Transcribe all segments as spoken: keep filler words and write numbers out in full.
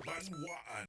Banwaan.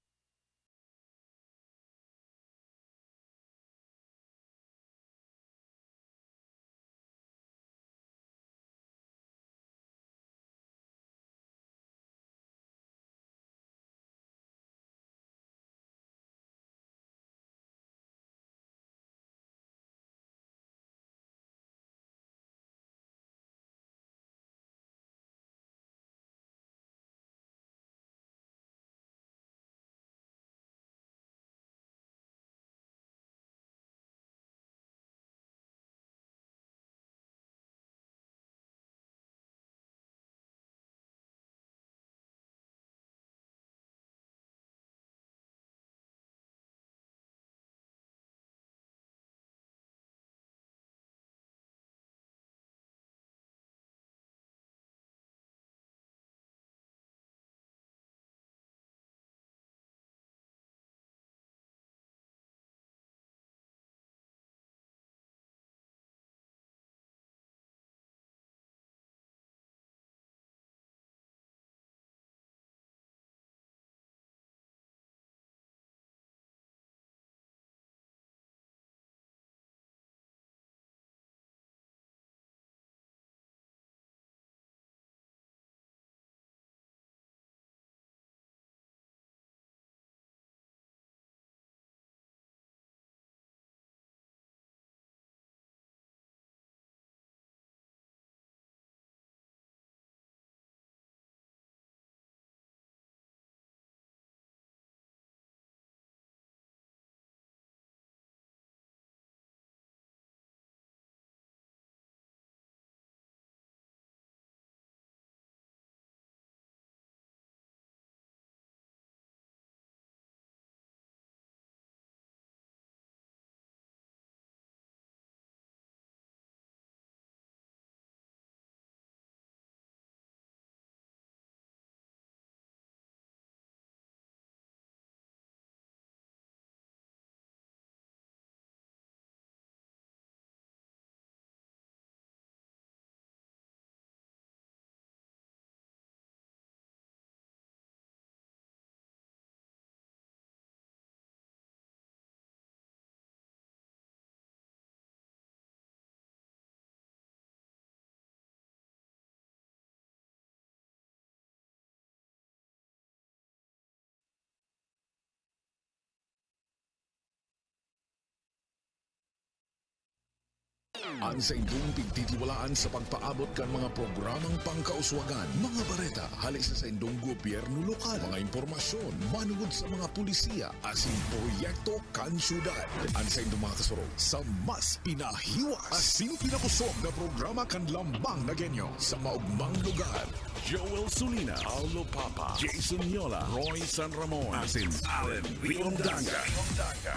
An saindong pigtitiwalaan sa pagpaabot kan mga programang pangkauswagan, mga bareta hale sa saindong gobyerno lokal, mga impormasyon manungod sa mga pulisiya asin proyekto kan syudad. An saindong mga kasurog sa mas pinahiwas asin pinakosog na programa kan Lambang na Genyo sa maogmang lugar. Joel Sulina, Paulo Papa, Jason Yola, Roy San Ramon, asin Allen Riondanga.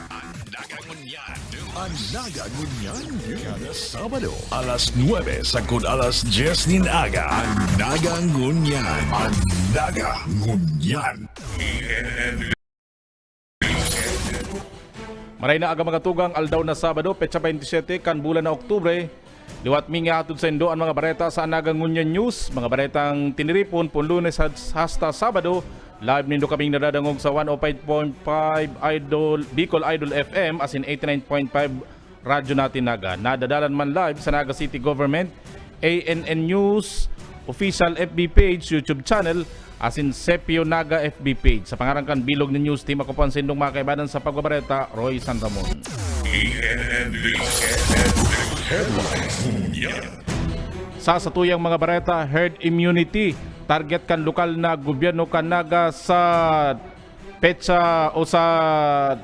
An Naga Ngunyan. An Naga Ngunyan, kada Sabado, alas nuebe sagkod alas dyes nin aga. An Naga Ngunyan. An Naga Ngunyan. Maray na aga, mga tugang, aldaw na Sabado, petsa baynte siyete kan bulan na Oktubre. Liwat mi nga hatod saindo an mga bareta sa Naga Ngunyan News, mga baretang tiniripon pon Lunes has-, hasta Sabado. Live nindo kaming nadadangog sa one oh five point five Idol, Bicol Idol F M, asin eighty-nine point five Radyo Natin Naga. Nadadalan man live sa Naga City Government, A N N News, official F B page, YouTube channel, asin Sepio Naga F B page. Sa pangaran kan bilog nin news team, ako po an saindong mga kaibanan sa pagbabareta, Roy San Ramon. E N N News Headlines ngunyan. Sa satuyang mga bareta, herd immunity, target kan lokal na gobyerno kan Naga sa petsa o sa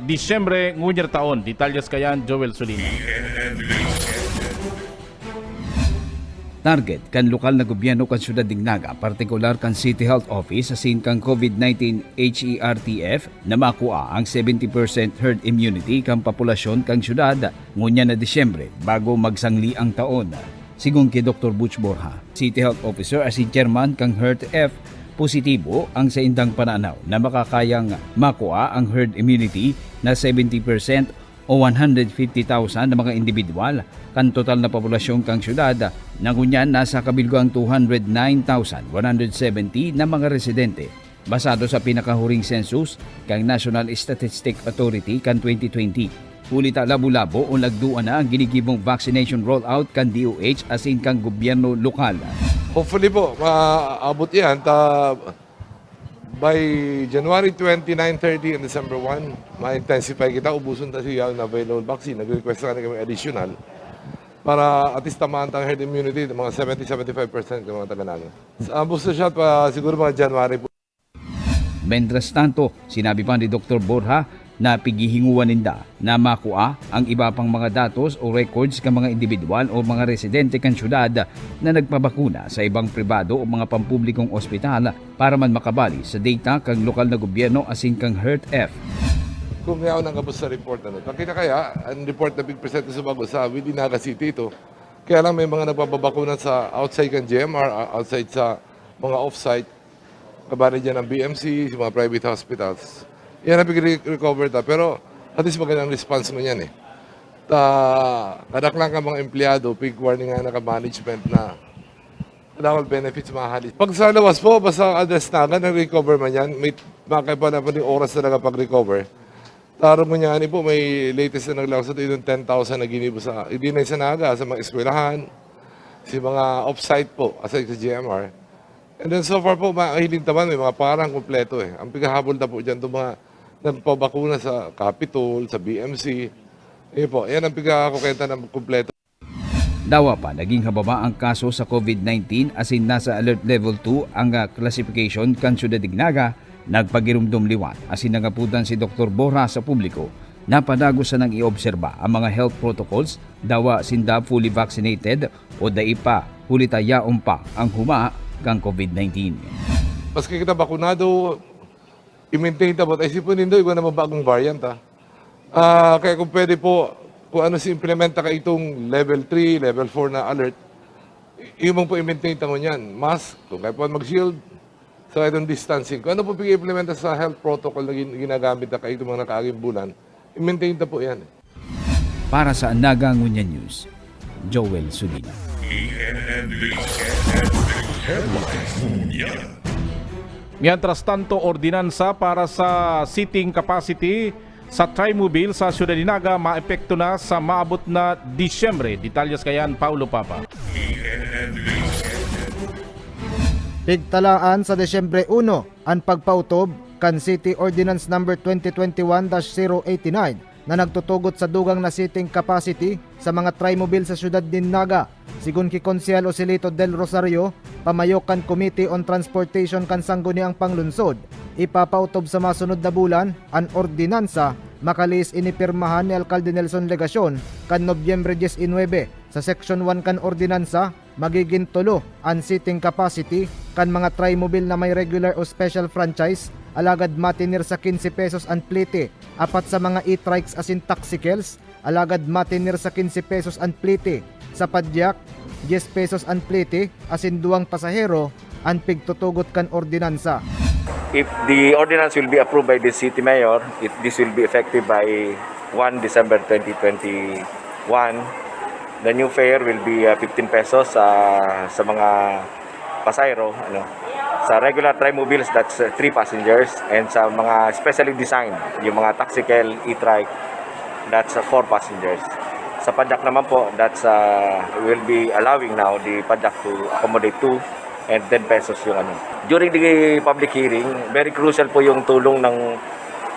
Disyembre ngunyan taon. Detalyes kayan, Joel Sulina. E N N News Headlines. Target kan lokal na gobyerno kan siyudad nin Naga, partikular kan City Health Office asin kan COVID nineteen H E R T F na makua ang seventy percent herd immunity kan populasyon kan siyudad ngunyan na Disyembre bago magsangli ang taon. Sigon ki Doktor Butch Borja, City Health Officer asin Chairman kan H E R T F, positibo ang saindang pananaw na makakayang makua ang herd immunity na seventy percent o one hundred fifty thousand na mga indibidwal kan total na populasyon kan siyudad, na ngunyan nasa kabilog kan two hundred nine thousand one hundred seventy na mga residente. Basado sa pinakahuring census kan National Statistic Authority kan twenty twenty, huli ta labo-labo o nagduwa na ang ginigibong vaccination rollout kan D O H asin kan gobyerno lokal. Hopefully po, maabot yan. Ta, by January twenty-nine, thirty, and December one, ma-intensify kita, ubuson ta siya na available vaccine. Nag-request na kami additional para at least tamaan tang herd immunity ng mga seventy, seventy-five percent ng mga taga-Naga. Sa booster shot, pa, siguro mga January po. Mientras tanto, sinabi pa ni Doktor Borja na pighihinguan ninda na makua ang iba pang mga datos o records kan mga indibidwal o mga residente kan syudad na nagpabakuna sa ibang pribado o mga pampublikong ospital para man makabali sa data kan lokal na gobyerno asin kan HERT-F. Kung yaon ang gabos sa report, ano, takita kaya ang report na pigpresente sa bago sa within Naga City ito. Kaya lang may mga nagpapabakuna sa outside kan G M R, outside sa mga off-site. Kabali dyan ang B M C, sa mga private hospitals. Yan ang pig-recover ta. Pero at least magandang response mo yan eh. Ta, kadaklan ka mga empleyado, pig-warning nga na ka management na dapat benefits mahalis. Pag sa lawas po, basta address na agad, nag-recover man yan. May makaipa na pa rin oras talaga pag-recover. Tarong mo niya, ano po, may latest na naglawas sa yung ten thousand na ginibo sa, hindi na sa Naga, sa mga eskwelahan, sa mga off-site po, aside sa G M R. And then so far po, mahiling taman, may mga parang kompleto eh. Ang pighahabol na po dyan, itong mga nagpabakuna sa Capitol, sa B M C. Yun po, yan ang pigkakukenta ng kompleto. Dawa pa naging hababa ang kaso sa COVID nineteen asin nasa alert level two ang ah, classification kan syudad nin Naga, nagpagirumdom liwat asin nangaputan si Doktor Borja sa publiko na padagos sanang iobserba ang mga health protocols dawa sinda fully vaccinated o dai pa, huli ta yaon pa ang huma kan COVID nineteen. Maski kita bakunado, i-maintain ta, but isipon nindo, iba naman bagong variant, ha. Ah, kaya kung pwede po, kung ano si implementa ka itong level three, level four na alert, i- yung po i-maintain ta ngunyan. Mask, kung kaya po mag-shield, sa itong distancing. Kung ano po pag-implementa sa health protocol na gin- ginagamit na kayo itong mga nakaaging bulan, i-maintain ta po yan. Para sa Naga Ngunyan News, Joel Sulina. E N N B Headlines Ngunyan. Mientras tanto, ordinansa para sa seating capacity sa Trimobile sa Siyudad nin Naga maepekto na sa maabot na Disyembre. Detalyes kayan, Paulo Papa. Pigtalaan sa Disyembre uno an pagpautob kan City Ordinance Number twenty twenty-one dash zero eighty-nine na nagtutugot sa dugang na seating capacity sa mga Trimobile sa siyudad nin Naga. Sigon ki Konsehal Ocelito Del Rosario, pamayok kan Committee on Transportation kan Sangguniang Panglungsod, ipapautob sa masunod na bulan an ordinansa, makalihis ini pirmahan ni Alkalde Nelson Legacion kan Nobyembre diecinuebe. Sa Section one kan ordinansa, magigin tolo an seating capacity kan mga Trimobile na may regular o special franchise, alagad matinir sa quince pesos an plete, apat sa mga e-trikes asin taxicles, alagad matinir sa quince pesos an plete. Sa padyak, dies pesos an plete, asin duwang pasahero an pigtutugot kan ordinansa. If the ordinance will be approved by the city mayor, it, this will be effective by one December twenty twenty-one. The new fare will be uh, fifteen pesos uh, sa mga pasahero, ano. Sa regular Trimobiles, that's uh, three passengers, and sa mga specially designed, yung mga taxicab, e-trike, that's uh, four passengers. Sa padyak naman po, that's uh, will be allowing now the padyak to accommodate two and ten pesos yung ano. During the public hearing, very crucial po yung tulong ng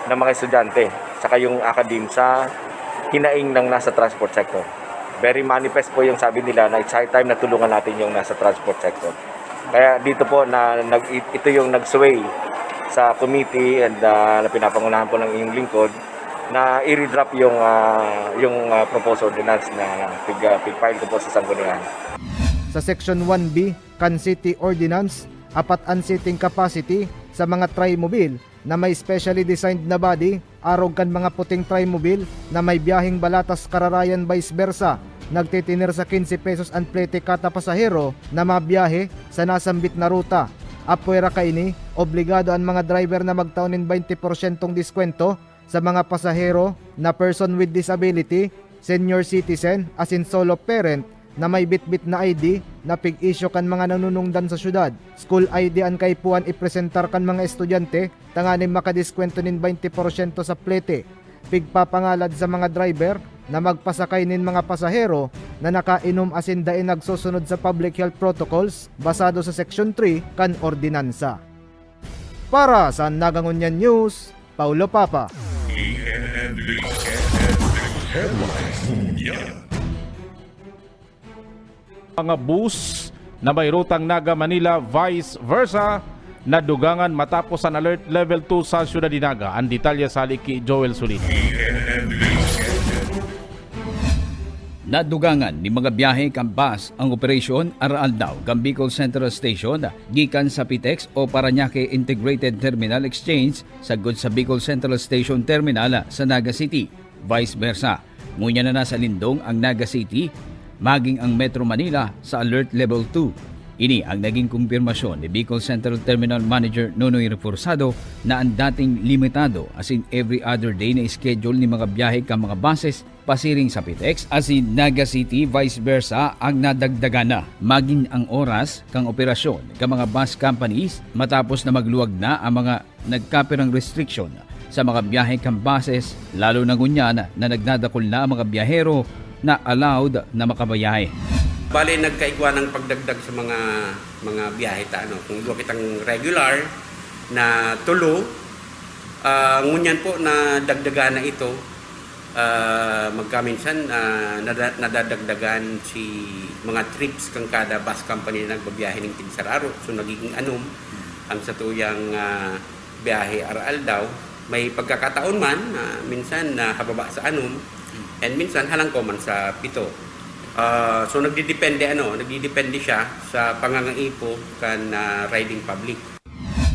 ng mga estudyante saka yung academe sa hinaing ng nasa transport sector. Very manifest po yung sabi nila na it's high time na tulungan natin yung nasa transport sector. Kaya dito po na nag, ito yung nag-sway sa committee and uh, na pinapangunahan po ng inyong lingkod na i-redrop yung uh, yung uh, proposed ordinance na pig, uh, pig-file ko po sa sanggunian. Sa Section one B kan City Ordinance, apat an seating capacity sa mga Trimobile na may specially designed na body, arog kan mga puting Trimobile na may biyaheng Balatas-Cararayan vice versa, nagtitinir sa quince pesos an plete kada pasahero na mabiyahe sa nasambit na ruta. Apwera kaini, obligado an mga driver na magtao nin baynte porsyentong diskwento sa mga pasahero na person with disability, senior citizen, asin solo parent na may bitbit na I D na pig-issue kan mga nanunungdan sa syudad. School I D an kaipuhan ipresentar kan mga estudyante tanganing makadiskwento nin baynte porsyento sa plete. Pigpapangalad sa mga driver na magpasakay nin mga pasahero na nakainom asin dai nagsusunod sa public health protocols basado sa Section three kan ordinansa. Para sa Nagangunyan News, Paulo Papa. E N N B, E N N B, Headlines Ngunyan. Mga bus na may rutang Naga-Manila, vice versa, nadugangan matapos an Alert Level two sa Syudad nin Naga. An detalye sa hali ki Joel Solino. Nadugangan nin mga biyahe kan bus an operasyon araaldaw kan Bicol Central Station gikan sa Pitex o Parañaque Integrated Terminal Exchange sagkod sa Bicol Central Station Terminal sa Naga City. Vice versa, ngunyan na nasa lindong an Naga City, maging ang Metro Manila sa Alert Level two. Ini ang naging kumpirmasyon ni Bicol Central Terminal Manager Nonoy Reforzado na an dating limitado asin every other day na schedule nin mga biyahe kan mga buses pasiring sa Pitex asin Naga City, vice versa, ang nadagdagan na. Magin ang oras kan operasyon kan mga bus companies matapos na magluwag na ang mga nagkapirang restriction sa mga biyahe kan buses, lalo na ngunyan na nagdadakul na ang mga biyahero na allowed na makabiyahe. Bale, nagkaigwa ng pagdagdag sa mga, mga biyahe ta, ano. Kung igwa kitang regular na tulo, ah, ngunyan po nadagdagan na ito. Ah, magkaminsan, ah, nada-, nadadagdagan si mga trips kan kada bus company na nagbabiyahe ning tigsararo. So, nagiging anom ang satuyang, ah, biyahe araaldaw. May pagkakataon man na minsan nahababa sa anom, and minsan halangko man sa pito. Ah, so, nagdidepende, ano, nagdidepende siya sa pangangaipo kan, ah, riding public.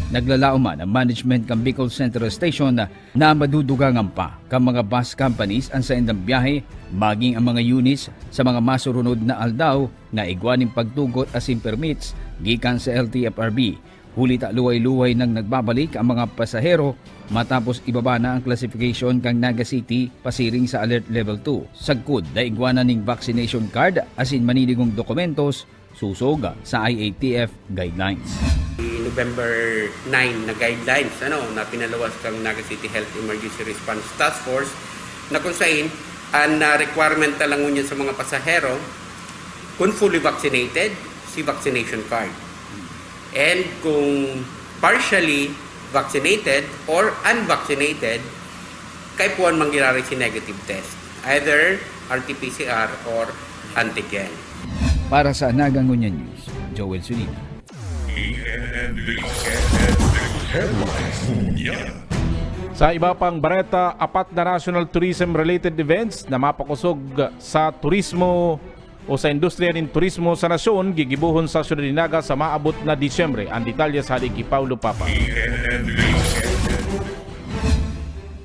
Naglalaom man ang management kan Bicol Central Station na madudugangan pa kan mga bus companies an saindang biyahe, maging ang mga units sa mga masurunod na aldaw na igwa nin pagtugot asin permits gikan sa L T F R B. Huli ta luway-luway nang nagbabalik ang mga pasahero matapos ibaba na ang classification kan Naga City pasiring sa Alert Level two. Sagkod na igwa na ning vaccination card asin maniligong dokumentos sosog sa I A T F guidelines. November nine na guidelines, ano, na pinaluwas kang Naga City Health Emergency Response Task Force, na kung sain, ang, ah, requirement na lang ngunyan sa mga pasahero, kung fully vaccinated, si vaccination card. And kung partially vaccinated or unvaccinated, kaipuhan mangyari si negative test, either R T P C R or antigen. Para sa Nagangunyan News, Joel Sulina. E N N B, E N N B Headlines Ngunyan. Sa iba pang bareta, apat na national tourism-related events na mapakosog sa turismo o sa industriya nin turismo sa nasyon gigibohon sa Syudad nin Naga sa maabot na Disyembre. Ang detalye sa hali ki Paulo Papa.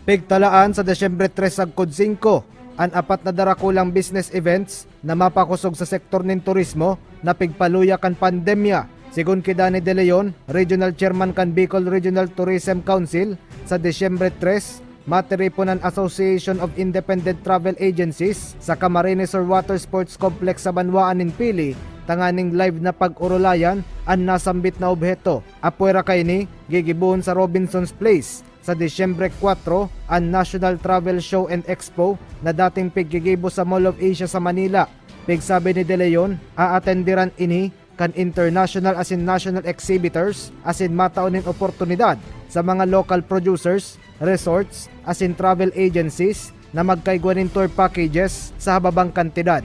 Pigtalaan sa Disyembre tres sagkod singko an apat na darakulang business events na mapakosog sa sektor nin turismo na pigpaluya kan pandemya. Segun ki Danny De Leon, Regional Chairman kan Bicol Regional Tourism Council, sa Disyembre tres, matiripon an Association of Independent Travel Agencies sa Camarines Sur Water Sports Complex sa banwaan nin Pili tanganing live na pag-orolayan an nasambit na obheto. Apwera kaini, gigibohon sa Robinson's Place sa Disyembre kwatro an National Travel Show and Expo na dating piggigibo sa Mall of Asia sa Manila. Pigsabi ni De Leon, aatenderan ini kan international asin national exhibitors asin matao nin oportunidad sa mga local producers, resorts, asin travel agencies na magkaigwa nin tour packages sa hababang kantidad.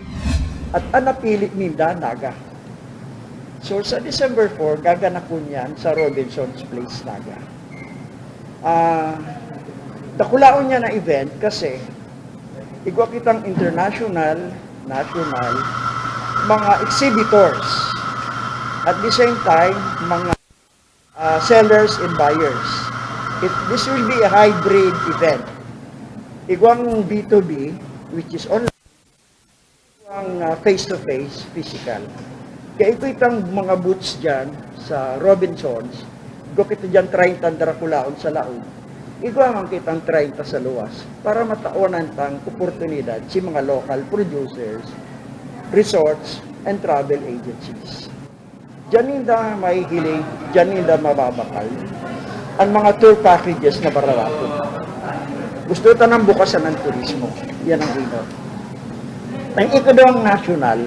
At ang napili ninda, Naga. So, sa December four, gaganakon yan sa Robinson's Place, Naga. Ah, dakulaon niya na event kasi igwa kitang international, national, mga exhibitors. At the same time, mga, ah, sellers and buyers. It, this will be a hybrid event. Igwang B two B, which is online. Ang, ah, face-to-face, physical. Kaya igwa kitang mga booths dyan sa Robinsons, igwa kita dyan treinta ang darakulaon sa laog. Igwa man kitang treinta sa luwas para mataonan tang oportunidad si mga local producers, resorts, and travel agencies. Diyan ninda mahihiling, diyan ninda mababakal ang mga tour packages na mararatod. Gusto ta nang bukasan ang turismo. Yan ang ino. Ang ikaduhang national,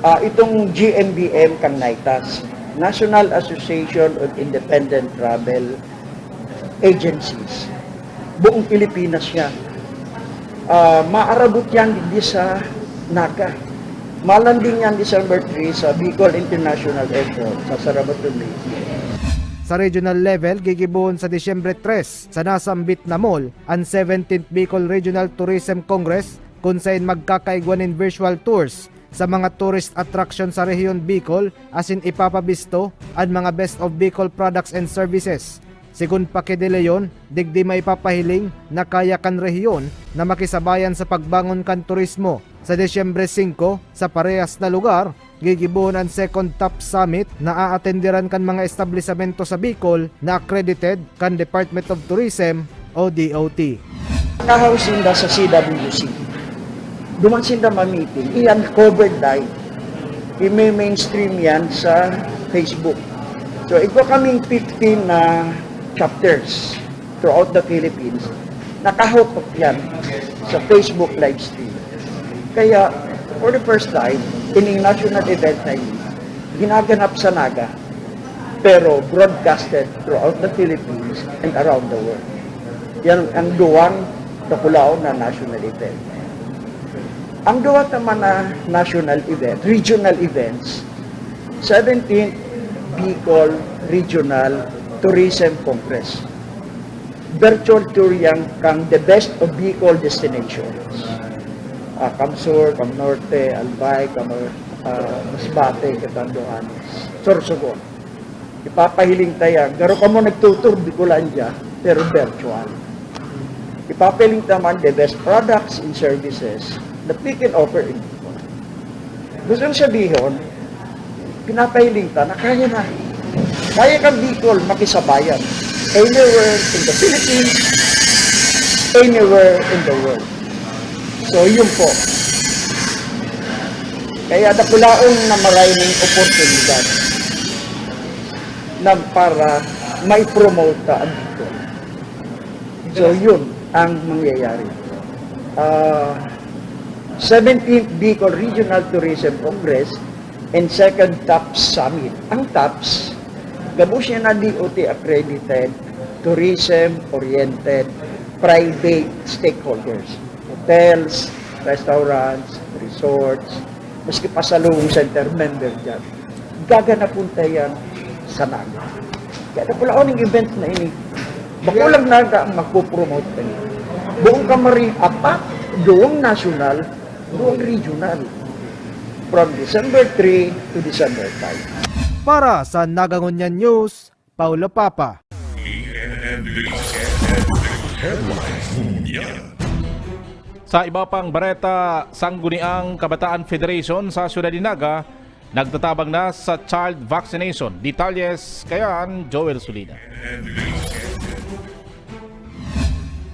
ah, itong G M B M kan NITAS, National Association of Independent Travel Agencies. Buong Pilipinas yan. Ah, maarabot yan digdi sa Naga. Malanding yan December three sa Bicol International Airport, sa Sarabaton, Leyte. Sa regional level, gigibohon sa Disyembre tres sa nasambit na mall an seventeenth Bicol Regional Tourism Congress, kun saen magkakaigwa nin virtual tours sa mga tourist attraction sa Rehiyon Bicol asin ipapabisto an mga best of Bicol products and services. Segun Paque de Leon, digdi maipapahiling na kaya kan rehiyon na makisabayan sa pagbangon kan turismo. Sa Disyembre singko, sa parehas na lugar, gigibohon an Second TOPS Summit na aatenderan kan mga establisamento sa Bicol na accredited kan Department of Tourism o D O T. Kahaw sinda sa C W C. Duman sinda mamiting. Iyan covered live. I-mainstream yan sa Facebook. So, igwa kaming fifteen na chapters throughout the Philippines. Nakahook yan sa Facebook live stream. Kaya, for the first time, ining national event na ini, ginaganap sa Naga, pero broadcasted throughout the Philippines and around the world. Yan ang duwang dakulaon na national event. Ang duwa naman na national event, regional events, seventeenth Bicol Regional Tourism Congress. Virtual tour yan kan the best of Bicol destinations. Ah, CamSur, CamNorte, Albay, Cam, ah, Masbate, Catanduanes, Sorsogon. Ipapahiling ta yan. Garo kamo nagtutur Bicolandia, pero virtual. Ipapahiling ta man the best products and services that we can offer in Bicol. Gusto kong sabihon, pinapahiling ta na kaya na. Kaya kan Bicol makisabayan anywhere in the Philippines, anywhere in the world. So, yun po. Kaya dakulaon na maray ning oportunidad na para mai-promote ta ang Bicol. So, yun ang mangyayari. Ah, seventeenth Bicol Regional Tourism Congress and Second TOPS Summit. Ang TOPS, gabos niya na D O T accredited, tourism-oriented, private stakeholders. Hotels, restaurants, resorts, maski pa sa Lowong Center, member dyan. Gaganapon ta yan sa Naga. Kaya dakulaon ning event na ini. Bako lang Naga ang magpo-promote na ini. Buong Camarines, apat, duwang national, duwang regional. From December three to December five. Para sa Nagangunyan News, Paulo Papa. E N N D, Headlines Ngunyan. Sa iba pang bareta, Sangguniang Kabataan Federation sa Siyudad nin Naga nagtatabang na sa child vaccination. Detalyes kayan, Joel Sulina.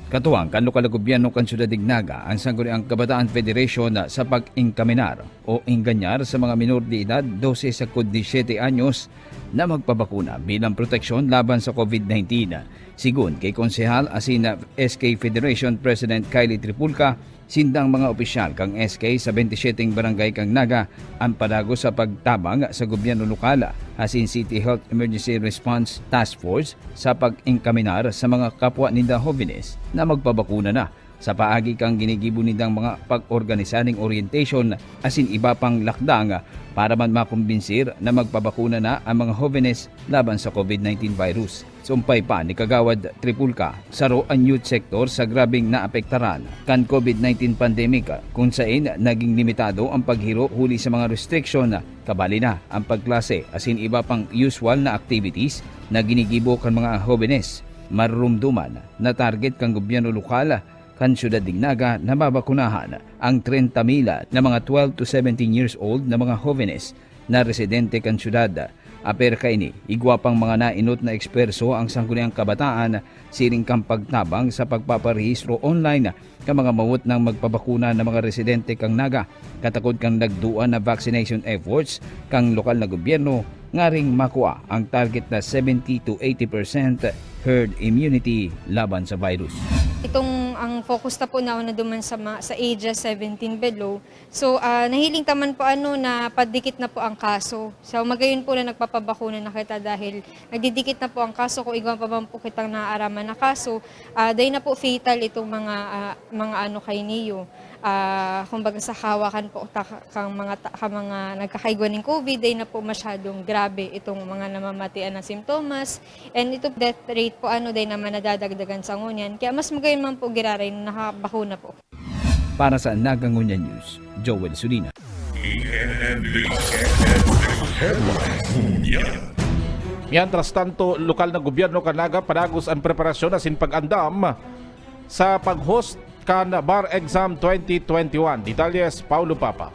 Katuwang kan lokal na gobyerno kan Siyudad nin Naga ang Sangguniang Kabataan Federation sa pag-inkaminar o ingganyar sa mga minor de edad, dose sagkod disiyete anyos, na magpabakuna bilang proteksyon laban sa COVID nineteen. Sigon ki Konsehal asin S K Federation President Kylie Tripulca, sindang mga opisyal kan S K sa bentisieteng barangay kan Naga an padagos sa pagtabang sa gobyerno lokal asin City Health Emergency Response Task Force sa pag-inkaminar sa mga kapwa ninda hobenes na magpabakuna na. Sa paagi kan ginigibo nindang mga pag-organisa nin orientation asin iba pang lakdang para man makombinsir na magpabakuna na an mga hobenes laban sa COVID nineteen virus. Sumpay pa ni Kagawad Tripulca, saro an youth sector sa grabeng naapektaran kan COVID nineteen pandemic, kun saen naging limitado an paghiro huli sa mga restriction, kabali na an pagklase asin iba pang usual na activities na ginigibo kan mga hobenes. Marurumduman na target kan gobyerno lokal kan siyudad nin Naga na mabakunahan ang trenta mil na mga twelve to seventeen years old na mga hobenes na residente kan siyudad. Apwera kaini, igwa pang mga naenot na eksperto ang Sangguniang Kabataan siring kan pagtabang sa pagpaparehistro online kan mga mawot nang magpabakuna na mga residente kan Naga, katakod kan nagduwa na vaccination efforts kan lokal na gobyerno ngaring makua ang target na seventy to eighty percent herd immunity laban sa virus. Itong ang focus na po nauna duman sa ma-, sa ages seventeen below. So, ah, nahiling ta man po ano na padikit na po ang kaso. So, magayon po na nagpapabakuna na kita dahil nagdidikit na po ang kaso. Kung igwa pa man po kitang naaaraman na kaso, ah, dai na po fatal itong mga, ah, mga ano kay niyo. Ah, kumbaga sa hawakan po ta-, kang mga ta-, ka mga nagkakaigwa ning COVID, dai na po masyadong grabe itong mga namamatian na simptomas. And itong death rate po, ano, dai naman nadadagdagan sa ngunyan. Kaya mas magayon man po giraray na nakabakuna po. Para sa Naga Ngunyan News, Joel Sulina. Headlines Ngunyan. Mientras tanto, lokal na gobyerno kan Naga padagos an preparasyon asin pag-andam sa pag-host kan bar exam twenty twenty-one. Detalles, Paulo Papa.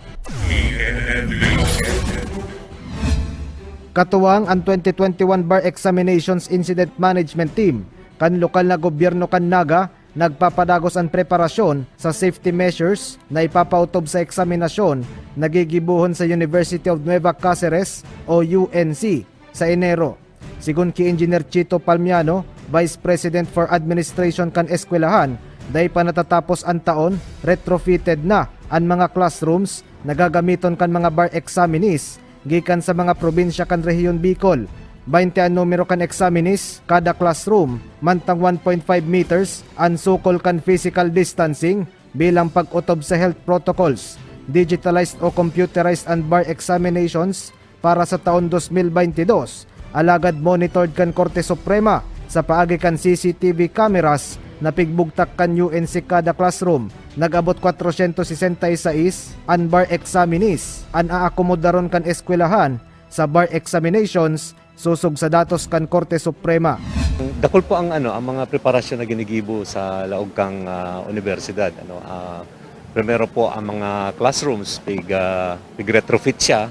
Katuwang an twenty twenty-one Bar Examinations Incident Management Team kan lokal na gobyerno kan Naga, nagpapadagos an preparasyon sa safety measures na ipapaotob sa eksaminasyon na gigibohon sa University of Nueva Caceres o U N C sa Enero. Sigon ki Engineer Chito Palmiano, Vice President for Administration kan eskwelahan, dai pa natatapos an taon, retrofitted na an mga classrooms na gagamiton kan mga bar examinees gikan sa mga probinsya kan Rehiyon Bicol. Baynte an numero kan examinees kada classroom, mantang one point five meters an sukol kan physical distancing bilang pag-otob sa health protocols. Digitalized o computerized an bar examinations para sa taon dos mil baynte dos, alagad monitored kan Korte Suprema sa paagi kan C C T V cameras na pigbugtak kan U N C kada classroom. Nag-abot kwatrosyentos sesenta y seis an bar examinees an aakomodaron kan eskwelahan sa bar examinations, sosog sa datos kan Korte Suprema. Dakul po ang, ano, ang mga preparasyon na ginigibo sa laog kang, ah, unibersidad, ano. Ah, primero po, ang mga classrooms, pig, ah, pig-retrofit siya,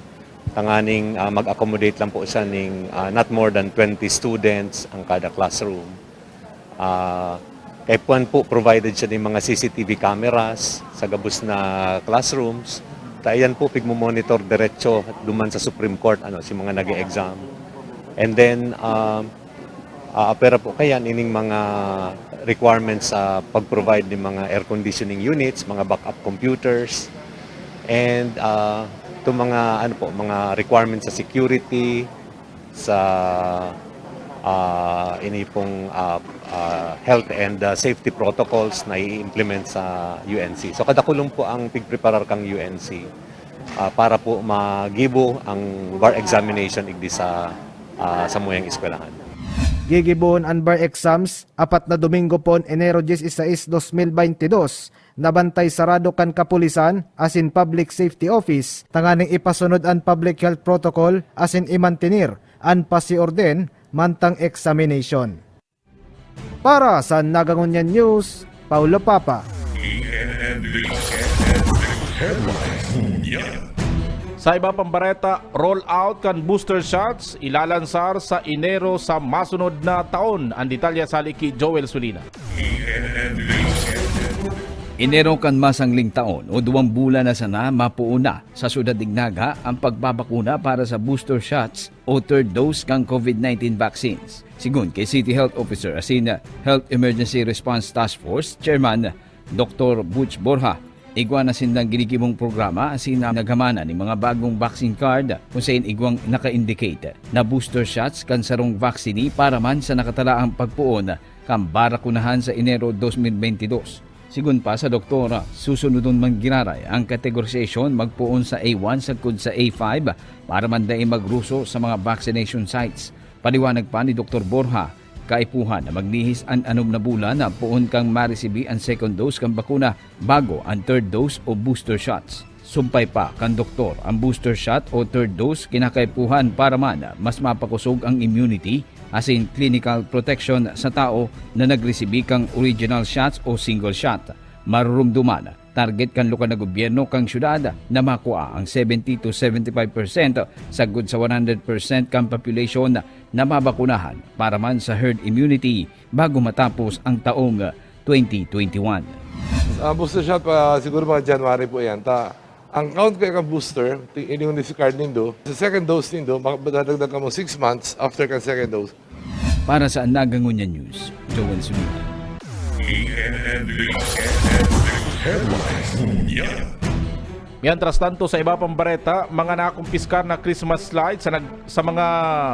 tanganing, ah, mag-accommodate lang po siya ning, ah, not more than twenty students ang kada classroom. Ah, kaipuhan po, provided siya ning mga C C T V cameras sa gabos na classrooms. Ta iyan po, pigmo-monitor diretso duman sa Supreme Court, ano, si mga nag-e-exam. And then, um, ah, apwera po kaya nining mga requirements sa pag-provide ng mga air conditioning units, mga backup computers, and, ah, itong mga, ano po, mga requirements sa security, sa, ah, ini pong, ah, ah, health and, ah, safety protocols na i-implement sa U N C. So, kadakulong po ang pigpreparar kang U N C, ah, para po magibo ang bar examination igdi sa, ah, samuyang eskwelahan. Gigibohon an bar exams apat na Domingo pon, Enero dieciséis, dos mil baynte dos, na bantay sarado kan kapulisan asin Public Safety Office tanganing ipasunod an public health protocol asin imantener an pasiorden mantang examination. Para sa Nagangunyan News, Paulo Papa. Sa iba pang bareta, roll out kan booster shots ilalansar sa Enero sa masunod na taon. Ang detalye sa ki Joel Sulina. Enero kan masangling taon o duwang bulan na sana mapoon na sa syudad nin Naga ang pagbabakuna para sa booster shots o third dose kan COVID nineteen vaccines. Sigon ki City Health Officer asin Health Emergency Response Task Force Chairman Doktor Butch Borja, igwa na sindang ginigibong programa asin na naghamana nin mga bagong vaccine card kun saen igwang naka-indicate na booster shots kan sarong vaccine para man sa nakatalaang pagpoon kan barakunahan sa Enero dos mil baynte dos. Sigon pa sa doktor, susunodon man giraray ang categorization magpoon sa A one sagkod sa A five para man dai magruso sa mga vaccination sites. Paliwanag pa ni Doktor Borja, kaipuhan na maglihis an anom na bulan na poon kang maresibi an second dose kan bakuna bago an third dose o booster shots. Sumpay pa kan doktor, ang booster shot o third dose kinakaipuhan para man mas mapakosog ang immunity asin clinical protection sa tao na nagresibi kan original shots o single shot. Marurumduman Target kan lokal na gobyerno kan syudad na makua ang seventy to seventy five percent sagkod sa one hundred percent kan population na mabakunahan para man sa herd immunity bago matapos ang taong twenty twenty-one. Ang booster shot pa siguro mga January po yan. Ta, ang count kayo ka booster, ti- ining ni si card nindo, sa second dose nindo, mak- madadagdag ka mo six months after kan second dose. Para sa Naga Ngunyan News, Joel Zuniga. E N N News Headlines Ngunyan. Mientras tanto, sa iba pang bareta, mga nakumpiskar na Christmas lights sa, nag, sa mga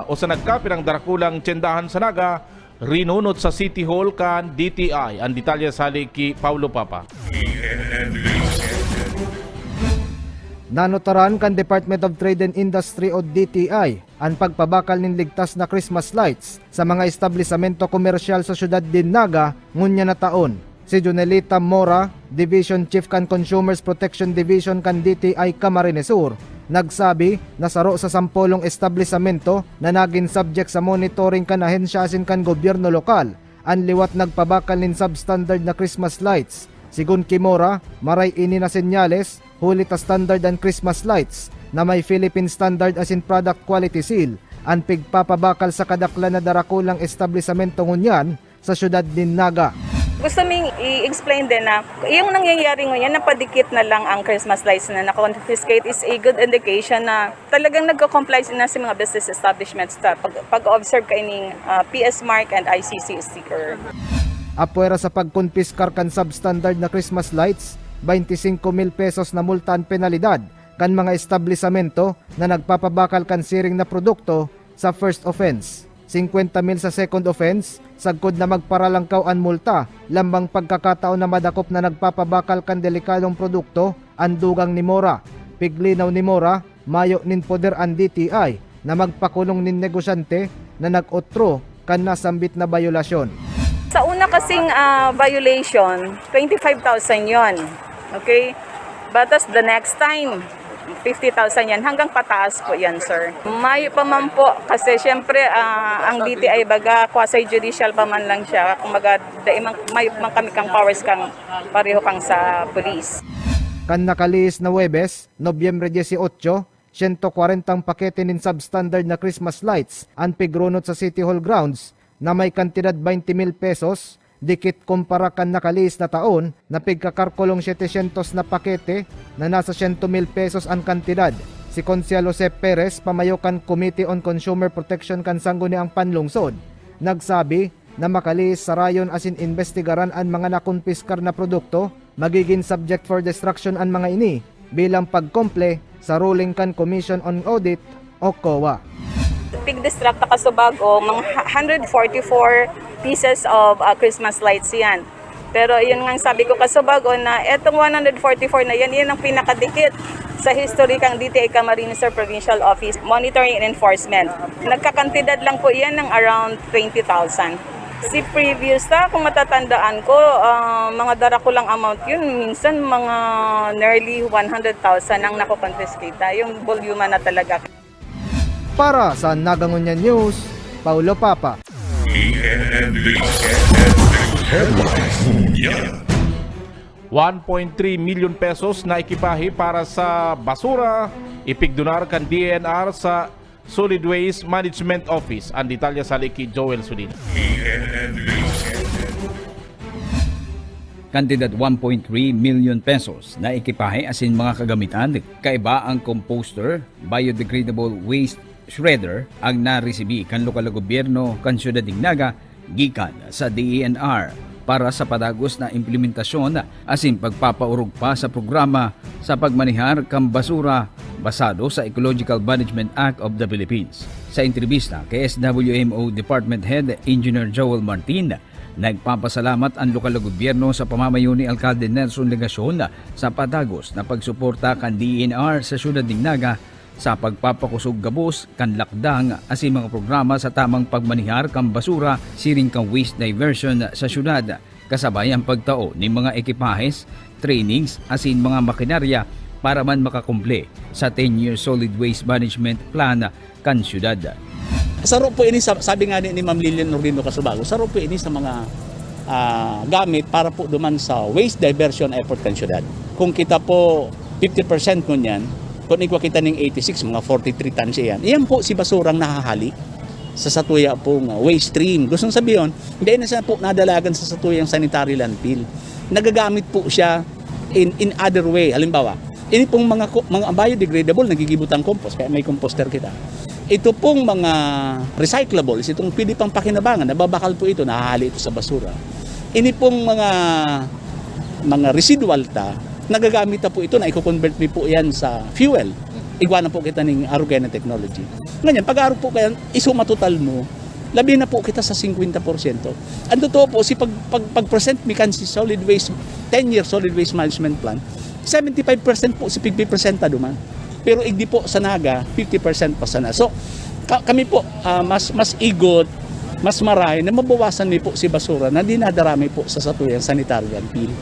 o sa nagkapirang darakulang tyendahan sa Naga, rinunot sa City Hall kan D T I. Ang detalye sa hali ki Paulo Papa. E N N News. Nanutaran kan Department of Trade and Industry o D T I an pagpabakal nin ligtas na Christmas lights sa mga establisamento komersyal sa syudad nin Naga ngunyan na taon. Si Jonelita Mora, Division Chief kan Consumers Protection Division kan D T I Camarines Sur, nagsabi na saro sa sampolong establisamento na nagin subject sa monitoring kan ahensya asin kan gobyerno lokal an liwat nagpabakal nin substandard na Christmas lights. Sigon ki Mora, maray ini na senyales huli ta standard an Christmas lights na may Philippine Standard asin Product Quality Seal an pigpapabakal sa kadaklan na darakulang establisamento ngunyan sa syudad nin Naga. Gusto ming i-explain din na yung nangyayari ngayon na padikit na lang ang Christmas lights na na-confiscate is a good indication na talagang nagko-comply na si mga business establishments sa pag, pag-observe kaining ah, P S mark and I C C sticker. Apwera sa pagkonpiskar kan substandard na Christmas lights, twenty-cinco mil pesos na multa an penalidad kan mga establisamento na nagpapabakal kan siring na produkto sa first offense, singkwenta mil sa second offense, sagkod na magparalangkaw an multa lambang pagkakataon na madakop na nagpapabakal kan delikadong produkto an dugang ni Mora. Piglinaw ni Mora, mayo nin poder an D T I na magpakulong nin negosyante na nag-otro kan nasambit na bayolasyon. Sa una kasing ah, violation, twenty-five thousand yon. Okay? But as the next time, fifty thousand yan. Hanggang pataas po yan, sir. Mayo pa man po, kasi syempre, ah, ang D T I baga quasi-judicial pa man lang siya. Kumbaga, dai man, mayo man kami kang powers kang pareho kang sa police. Kan nakalihis na Huwebes, Nobyembre dieciocho, siyento kwarentang pakete nin substandard na Christmas lights an pigrunot sa City Hall grounds na may kantidad twenty mil pesos, dikit kumpara kan nakalihis na taon na pigkakarkulong setecientos na pakete na nasa siyento mil pesos an kantidad. Si Konsehal Jose Perez, pamayo kan Committee on Consumer Protection kan Sangguniang Panlungsod, nagsabi na makalihis sarayon asin imbestigaran an mga nakumpiskar na produkto, magigin subject for destruction an mga ini bilang pagkomple sa ruling kan Commission on Audit o COA. Pig-destruct ta kasubago, mga hundred forty-four pieces of ah, Christmas lights yan. Pero yun nga sabi ko kasubago na etong one hundred forty-four na yan, yan ang pinakadikit sa history kang D T I Camarines Sur Provincial Office Monitoring and Enforcement. Nagkakantidad lang po yan ng around twenty thousand. Si previous ta, kung matatandaan ko, ah, mga darakulang amount yun, minsan mga nearly one hundred thousand ang nakoconfiscate na, yung volume na talaga. Para sa Naga Ngunyan News, Paulo Papa. E N N News. E N N News Headlines Ngunyan. One point three million pesos na ekipahe para sa basura ipigdonar kan D E N R sa Solid Waste Management Office. Ang detalye sa hali ki Joel Sudin. E N N News. Kantidad one point three million pesos na ekipahe asin mga kagamitan, kaiba ang composter, biodegradable waste shredder, ang naresibi kan lokal na gobyerno kan siyudad nin Naga gikan sa D E N R para sa padagos na implementasyon asin pagpapaorog pa sa programa sa pagmanehar kan basura basado sa Ecological Management Act of the Philippines. Sa entrebista kay S W M O Department Head Engineer Joel Martin, nagpapasalamat ang lokal na gobyerno sa pamamayo ni Alkalde Nelson Legacion sa padagos na pagsuporta kan D E N R sa siyudad nin Naga sa pagpapakosog gabos kan lakdang asin mga programa sa tamang pagmanehar kan basura siring kan waste diversion sa siyudad, kasabay ang pagtao nin mga ekipahes, trainings asin mga makinarya para man makakumple sa ten-year Solid Waste Management Plan kan siyudad. Saro po ini, sa- sabi nga ni, ni Ma'am Lilian Nordino Casubago, saro po ini sa mga ah, gamit para po duman sa waste diversion effort kan syudad. Kung kita po fifty percent ngunyan, kung igwa kita ning eighty-six, mga forty-three tons iyan. Iyan po si basurang nahahali sa satuya pong, ah, waste stream. Gustong sabihin, hindi na siya po nadalagan sa satuyang sanitary landfill. Nagagamit po siya in, in other way. Halimbawa, ini pong mga ko-, mga biodegradable, nagigibo tang compost, kaya may composter kita. Ito pong mga recyclables, itong pwede pang pakinabangan, nababakal po ito, nahahali ito sa basura. Ini pong mga, mga residual ta, nagagamit na po ito, na i-convert mi po yan sa fuel. Igwa na po kita ning Arugena technology. Ngayon, pag-arog po kaya, isuma total mo, labi na po kita sa singkwenta porsyento. Ang totoo po, si pag, pag, pag-present mi kan si solid waste, ten-year solid waste management plan, seventy-five percent po si pigpipresenta duman. Pero igdi po sa Naga, fifty percent pa sana. So, ka-, kami po, ah, mas, mas igot, mas maray na mabawasan mi po si basura na dinadara mi po sa satuyang sanitary landfill.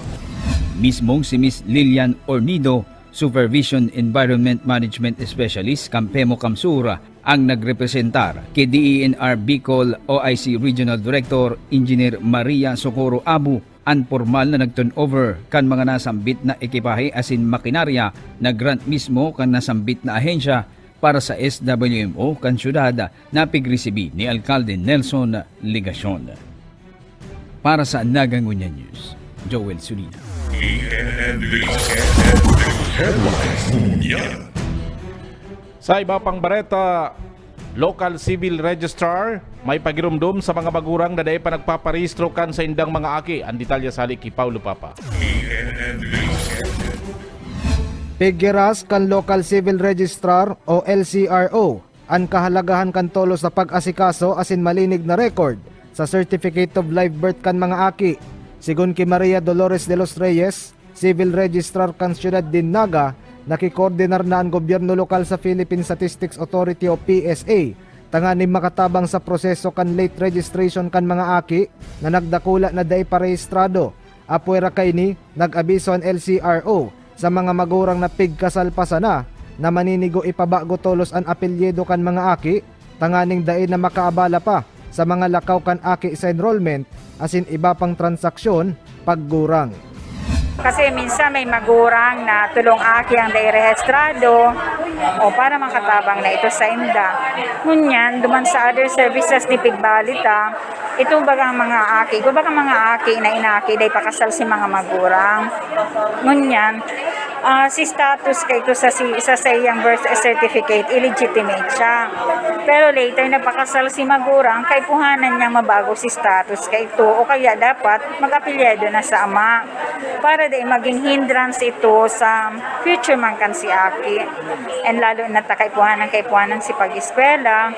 Mismong si Miss Lilian Ornido, Supervision Environment Management Specialist kan PEMO CamSur, ang nagrepresentar ki D E N R Bicol O I C Regional Director Engineer Maria Socorro Abu, an pormal na nag-turnover kan mga nasambit na ekipahe asin makinarya na grant mismo kan nasambit na ahensya para sa S W M O kan syudad na pigresibi ni Alkalde Nelson Legacion. Para sa Naga Ngunyan News, Joel Sulina. Headlines Ngunyan. Sa iba pang bareta, local civil registrar may pagirumdom sa mga magurang na dai pa nagpaparehistro kan saindang mga aki. Ang detalye sa hali ki Paulo Papa. Piggiras kan local civil registrar o L C R O an kahalagahan kan tolos na pag-asikaso asin malinig na record sa Certificate of Live Birth kan mga aki. Sigon ki Maria Dolores de los Reyes, Civil Registrar kan siyudad nin Naga, nakikoordinar na an gobyerno lokal sa Philippine Statistics Authority o P S A tanganing makatabang sa proseso kan late registration kan mga aki na nagdakula na dai pa rehistrado. Apwera kaini, nag-abiso an L C R O sa mga magurang na pigkasal pa sana na maninigo ipabago tolos an apelyido kan mga aki, tanganing dai na makaabala pa sa mga lakaw kan aki sa enrollment asin iba pang transaksyon paggurang. Kasi minsan may magurang na tulong aki ang dai rehistrado o para makatabang na ito sa inda. Ngunyan, duman sa other services ni pigbalita, ito bagang mga aki, ito bagang mga aki na inaki, dai pakasal si mga magurang. Ngunyan, ah, si status kay ito sa, si, sa saiyang birth certificate, illegitimate siya. Pero later, nagpakasal si magurang, kaipuhanan niyang mabago si status kay ito, o kaya dapat mag-apelyido na sa ama. Para di maging hindrance ito sa future man kan si aki. And lalo na ta kaipuhanan, kaipuhanan si pag-eskwela,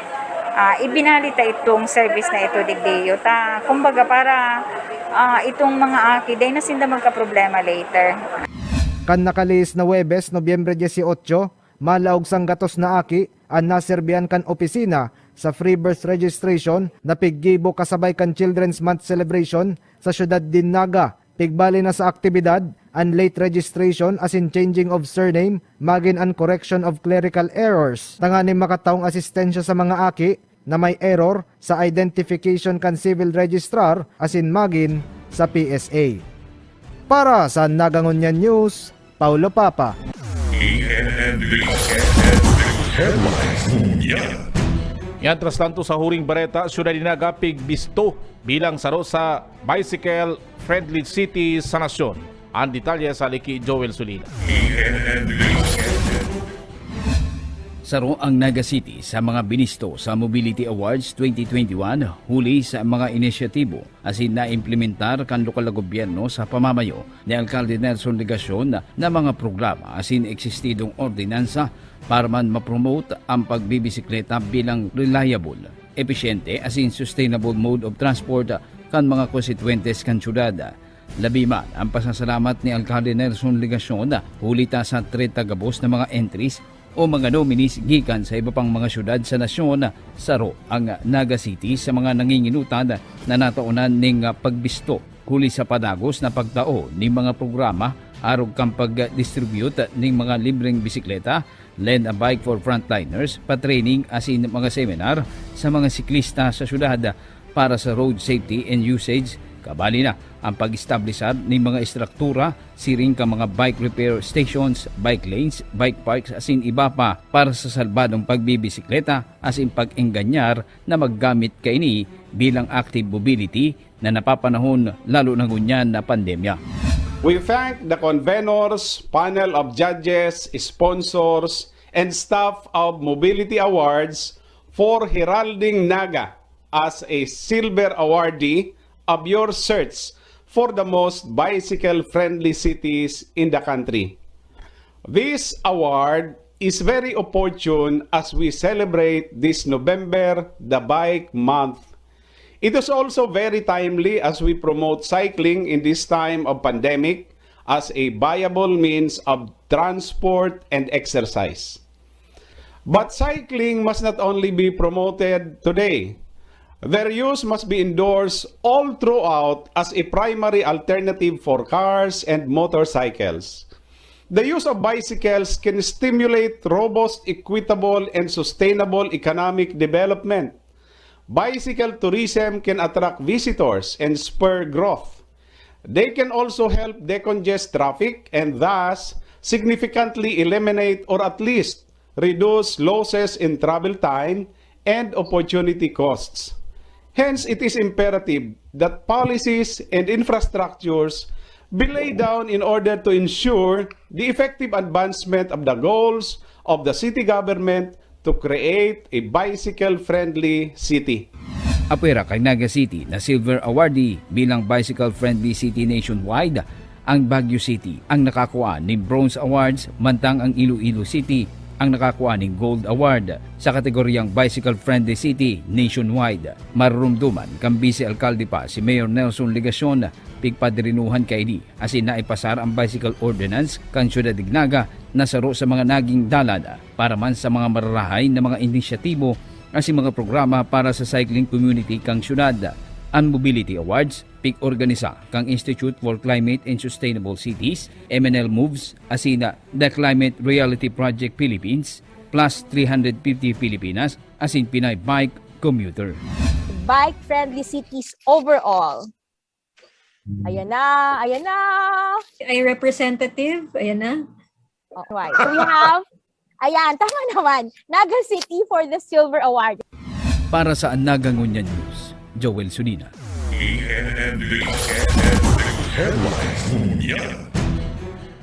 ah, ibinalita itong service na ito digdi iyo ta. Kumbaga, para, ah, itong mga aki, dai na sinda magkaproblema later. Kan nakalihis na Huwebes, Nobyembre dieciocho, malaog sanggatos na aki an naserbihan kan opisina sa free birth registration na piggibo kasabay kan Children's Month celebration sa siyudad nin Naga. Pigbali na sa aktibidad an late registration asin changing of surname, magin an correction of clerical errors. Tanganing makataong asistensya sa mga aki na may error sa identification kan civil registrar asin magin sa P S A. Para sa Naga Ngunyan News, Paulo Papa. Headlines Ngunyan. Mientras tanto, sa huring bareta, siyudad nin Naga pigbisto bilang saro sa Bicycle Friendly City sa nasyon. Ang detalye sa hali ki Joel Sulina. Saro ang Naga City sa mga binisto sa Mobility Awards twenty twenty-one, huli sa mga inisyatibo asin naimplementar kan lokal na gobyerno sa pamamayo ni Alkalde Nelson Legacion na mga programa asin eksistidong ordinansa para man ma-promote ang pagbibisikleta bilang reliable, episyente asin sustainable mode of transport kan mga konstituyentes kan syudad. Labi man ang pasasalamat ni Alkalde Nelson Legacion huli ta sa trenta gabos na mga entries o mga nominees gikan sa iba pang mga syudad sa nasyon. Saro ang Naga City sa mga nanginginutan na nataonan ning pagbisto huli sa padagos na pagtao ning mga programa arog kan pag-distribute ning mga libreng bisikleta, Lend a Bike for Frontliners, pa-training asin mga seminar sa mga siklista sa syudad para sa road safety and usage Kabali na ang pag-establishar nin mga estruktura, siring kan mga bike repair stations, bike lanes, bike parks, asin iba pa para sa salbadong pagbibisikleta asin pag-engganyar na maggamit kaini bilang active mobility na napapanahon, lalo na ngunyan na pandemya. We thank the convenors, panel of judges, sponsors, and staff of Mobility Awards for heralding Naga as a silver awardee of your search for the most bicycle-friendly cities in the country. This award is very opportune as we celebrate this November the Bike Month. It is also very timely as we promote cycling in this time of pandemic as a viable means of transport and exercise. But cycling must not only be promoted today. Their use must be endorsed all throughout as a primary alternative for cars and motorcycles. The use of bicycles can stimulate robust, equitable, and sustainable economic development. Bicycle tourism can attract visitors and spur growth. They can also help decongest traffic and thus significantly eliminate or at least reduce losses in travel time and opportunity costs. Hence, it is imperative that policies and infrastructures be laid down in order to ensure the effective advancement of the goals of the city government to create a bicycle-friendly city. Apwera kan Naga City na silver awardee bilang bicycle-friendly city nationwide, ang Baguio City ang nakakua nin bronze awards, mantang ang Iloilo City ang nakakua nin gold award sa kategoryang bicycle-friendly city nationwide. Marurumduman kan Vice Alkalde pa si Mayor Nelson Legacion, pigpadirinuhan kaini asin naipasar ang bicycle ordinance kan Syudad nin Naga na saro sa mga naging dalan para man sa mga mararahay na mga inisyatibo asin mga programa para sa cycling community kan syudad. An Mobility Awards pig-organisa kan Institute for Climate and Sustainable Cities, M N L Moves, asin The Climate Reality Project Philippines, Plus three hundred fifty Pilipinas, asin Pinay Bike Commuter. Bike-friendly cities overall. Ayan na, ayan na. Ay, representative, ayan na. Oh, right. So we have, ayan, tama naman. Naga City for the Silver Award. Para sa An Naga Ngunyan News, Joel Sulina. E N N D, Headlines Ngunyan.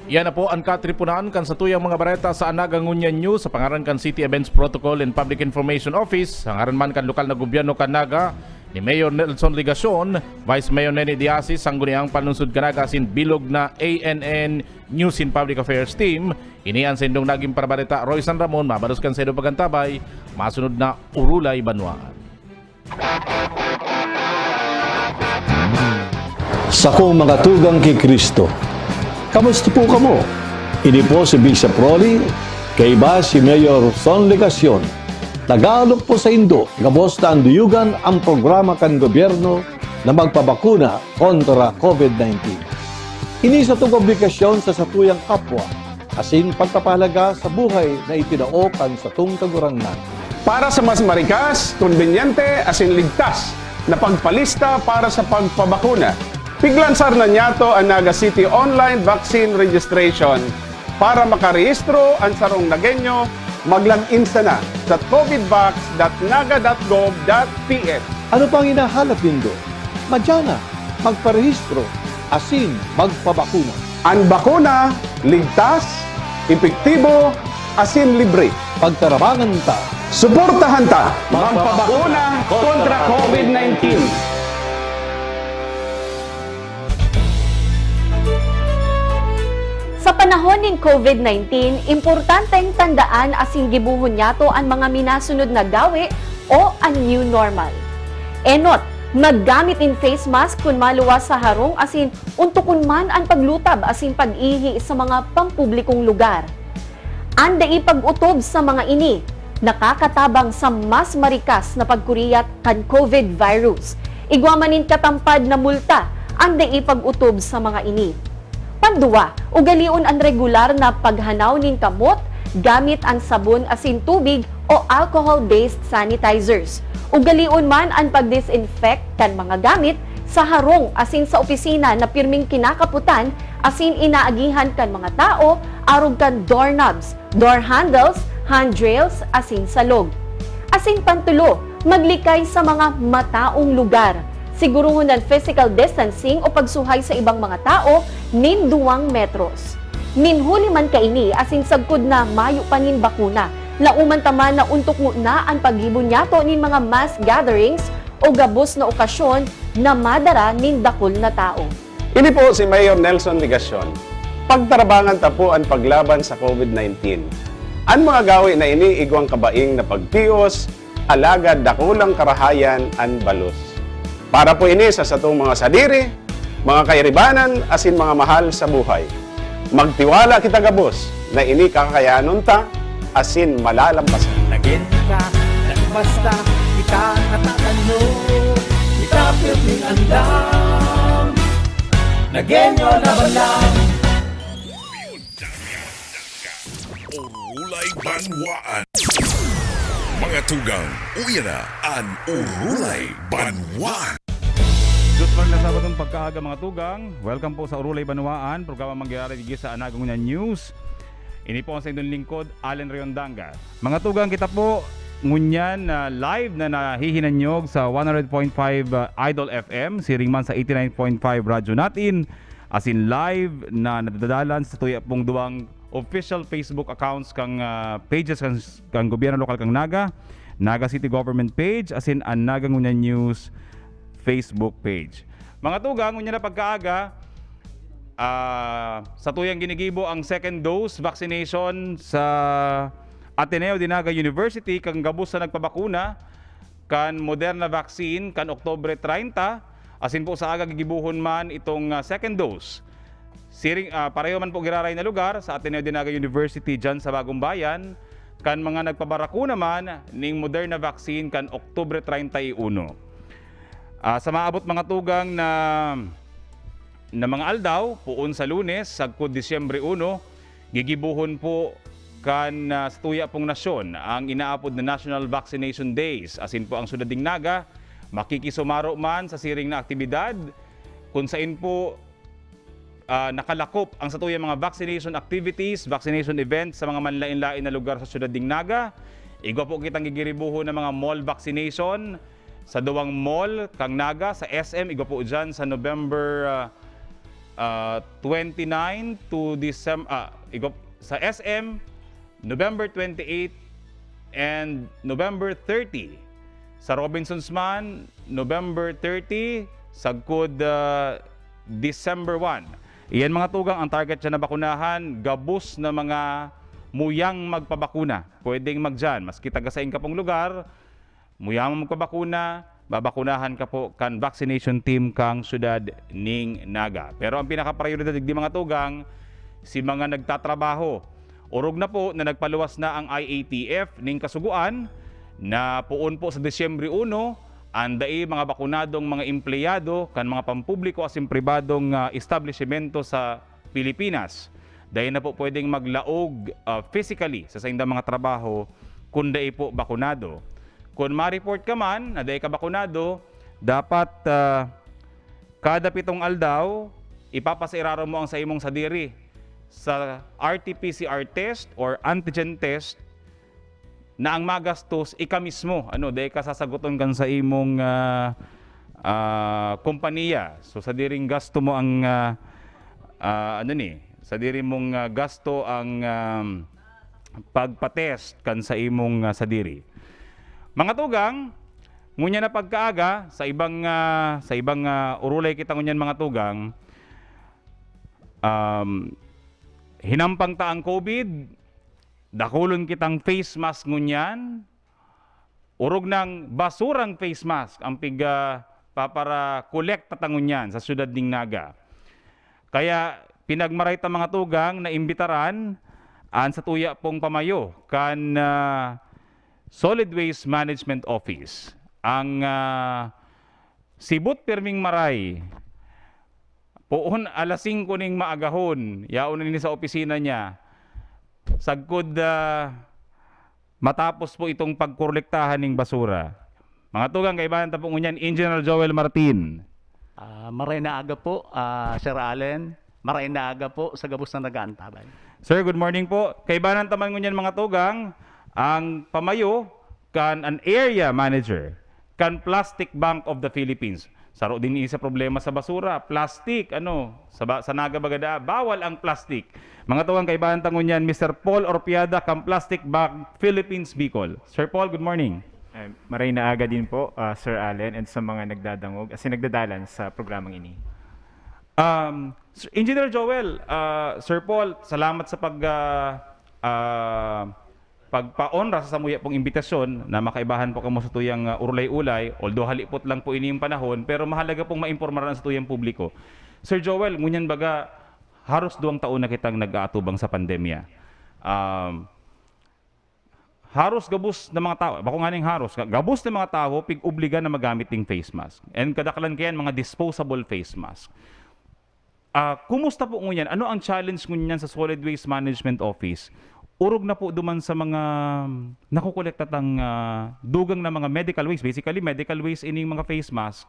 Yan na po an katripunan kan satuyang mga bareta sa An Naga Ngunyan News. Sa pangaran kan City Events Protocol and Public Information Office, sa ngaran man kan lokal na gobyerno kan Naga, ni Mayor Nelson Legacion, Vice Mayor Nene Diasis, Sangguniang Panlungsod kan Naga asin bilog na A N N News and Public Affairs Team, ini an saindong naging parabareta, Roy San Ramon, mabalos kan saindong pag-antabay, masunod na Urulay Banwaan. Sakong mga tugang ki Cristo, kamusta po kamo? Ini po si Bishop Rolly, kaiba si Mayor Son Legacion. Nag-aalok po saindo, gabos na anduyugan ang programa kan gobyerno na magpabakuna kontra COVID nineteen. Ini satong obligasyon sa satuyang kapwa, asin pagpapahalaga sa buhay na itinao kan satong Kagurangnan. Para sa mas marikas, kombinyente, asin ligtas na pagpalista para sa pagpabakuna, piglansar na niyato an Naga City Online Vaccine Registration. Para makarehistro an sarong Nagueño, mag-log in sana sa covidvax dot naga dot gov dot P H. Ano pang hinahalap nindo? Madya na, magparehistro, asin magpabakuna. An bakuna, ligtas, epektibo, asin libre. Pagtarabangan ta. Suportahan ta. Magpabakuna kontra COVID nineteen. Sa panahon nin COVID nineteen, importanteng tandaan asin gibohon niyato an mga minasunod na gawe o an new normal. Enot, maggamit nin face mask kun maluwas sa harong asin ontokon man an paglutab asin pag-ihi sa mga pampublikong lugar. An dai pag-otob sa mga ini nakakatabang sa mas marikas na pagkuriyat kan COVID virus. Igwa man nin katampad na multa an dai pag-otob sa mga ini. Panduwa, ugalion an regular na paghanaw nin kamot gamit an sabon asin tubig o alcohol-based sanitizers. Ugalion man an pag-disinfect kan mga gamit sa harong asin sa opisina na pirming kinakaputan asin inaagihan kan mga tao arog kan doorknobs, door handles, handrails asin salog. Asin pantulo, maglikay sa mga mataong lugar. Siguruhon an physical distancing o pagsuhay sa ibang mga tao nin duwang metros. Nin huli man kaini asin sagkod na mayo pa nin bakuna, lauman ta man na ontok ngona an paggibo niyato nin mga mass gatherings o gabos na okasyon na madara nin dakul na tao. Ini po si Mayor Nelson Legacion. Pagtarabangan ta po an paglaban sa COVID nineteen. An mga gawi na ini igwang kabaing na pagtios, alagad dakulang karahayan an balos. Para po ini sa satong mga sadiri, mga kairibanan, asin mga mahal sa buhay. Magtiwala kita gabos na ini kakayanon ta asin malalampasan. Nagin ka, nagbasta, kita natatanog, kita pirming andam. Nagenyo na balang. Orulay Banwaan. Mga tugang, uya na an Orulay Banwaan. Diyos man na Sabadong pagkaaga, mga tugang. Welcome po sa Orulay Banwaan, programa mangyayari digdi sa Anagonyan News. Ini po ang sa inyong lingkod, Allen Rayondanga. Mga tugang, kita po ngunyan na live na nahihinanyog sa one hundred point five, uh, Idol F M, siring man sa eighty-nine point five Radyo Natin, asin live na nadadalan sa tuya pong duwang official Facebook accounts kang, ah, pages kang, kang gobyerno lokal kang Naga, Naga City Government page, asin an Naga Ngunyan News Facebook page. Mga tugang, ngunyan na pagkaaga, ah, sa tuyang ginigibo ang second dose vaccination sa Ateneo de Naga University, kang gabos sa nagpabakuna kan Moderna vaccine kan Oktubre treinta, asin po sa aga gigibohon man itong, ah, second dose. Siring, ah, pareho man po giraray na lugar sa Ateneo de Naga University diyan sa Bagong Bayan, kan mga nagpabarakuna man ning Moderna vaccine kan Oktubre treinta y uno. Ah, sa maabot mga tugang na, na mga aldaw, poon sa Lunes, sagkod Disyembre uno, gigibohon po kan, ah, sa tuya pong nasyon ang inaapod na National Vaccination Days. Asin po ang syudad ning Naga, makikisumaro man sa siring na aktibidad, kun sain po, ah, nakalakop ang satuyang mga vaccination activities, vaccination events sa mga manlaen-laen na lugar sa syudad ning Naga. Igwa po kitang gigiribohon na mga mall vaccination sa duwang mall kang Naga, sa S M, igwa po dyan sa November, ah, ah, twenty-nine to December, ah, igwa, sa S M, November twenty-eight and November thirty. Sa Robinsons man, November thirty, sagkod, ah, December one. Iyan, mga tugang, ang target dyan na bakunahan, gabos na mga muyang magpabakuna. Pwedeng magdyan, maski taga sain ka pong lugar, muya man magpabakuna, babakunahan ka po kan vaccination team kang syudad ning Naga. Pero ang pinakaprioridad digdi, mga tugang, si mga nagtatrabaho. Orog na po na nagpaluwas na ang I A T F ning kasugoan na poon po sa Disyembre uno, ang dai mga bakunadong mga empleyado kan mga pampubliko asin pribadong, ah, establisimento sa Pilipinas. Dai na po pwedeng maglaog, ah, physically sa saindang mga trabaho kun dai po bakunado. Kun ma-report ka man na dai ka bakunado, dapat, ah, kada pitong aldaw, ipapasairarom mo ang saimong sadiri sa R T P C R test or antigen test na ang magastos ika mismo. Ano, dai ka sasagoton kan saimong, ah, ah, kompanya. So, sadiring gasto mo ang, ah, ah, ano ni, sadiri mong, ah, gasto ang, um, pagpa-test kan saimong, ah, sadiri. Mga tugang, ngunyan na pagkaaga, sa ibang, ah, sa ibang, ah, orulay kita ngunyan, mga tugang, um, hinampang ta ang COVID, dakulon kitang face mask ngunyan, orog nang basurang face mask ang pig-, ah, paparakolekta ta ngunyan sa syudad ning Naga. Kaya pinagmaray ta, mga tugang, na imbitaran an satuya pong pamayo kan, ah, Solid Waste Management Office. Ang, ah, sibot pirming maray, poon alas singko ning maagahon, yaon na ini sa opisina niya. Sagkod, ah, matapos po itong pagkolektahan ning basura. Mga tugang, kaibahan ta po ngunyan, Engineer Joel Martin. Ah, maray na aga po, ah, Sir Allen. Maray na aga po sa gabos na nag-aantabay. Sir, good morning po. Kaibanan ta man ngunyan, mga tugang, ang pamayo kan an area manager kan Plastic Bank of the Philippines. Saro din sa problema sa basura, plastic, ano, sa, ba, sa Naga baga daa, bawal ang plastic. Mga tugang, kaibanan ta ngunyan, Mister Paul Orpiada kan Plastic Bank Philippines Bicol. Sir Paul, good morning. Eh, maray na aga din po, ah, Sir Allen, and sa mga nagdadangog, as in, nagdadalan sa programang ini. Um, Sir- Engineer Joel, ah, Sir Paul, salamat sa pag ah, ah, pagpaonra sa samuya pong imbitasyon na makaibahan po kamo sa tuyang ah, urulay-ulay, although halipot lang po ini yung panahon, pero mahalaga pong maimpormaran sa tuyang publiko. Sir Joel, ngunyan baga, haros duwang taon na kitang nag-aatubang sa pandemya. Um, haros gabos na mga tao, bako nga ning haros, ga- gabos na mga tao pig-obliga na magamit ning face mask. And kadaklan kayan, mga disposable face mask. Ah, kumusta po ngunyan? Ano ang challenge ngunyan sa Solid Waste Management Office? Orog na po duman sa mga nakukolekta tang ah, dugang na mga medical waste. Basically, medical waste ining mga face mask.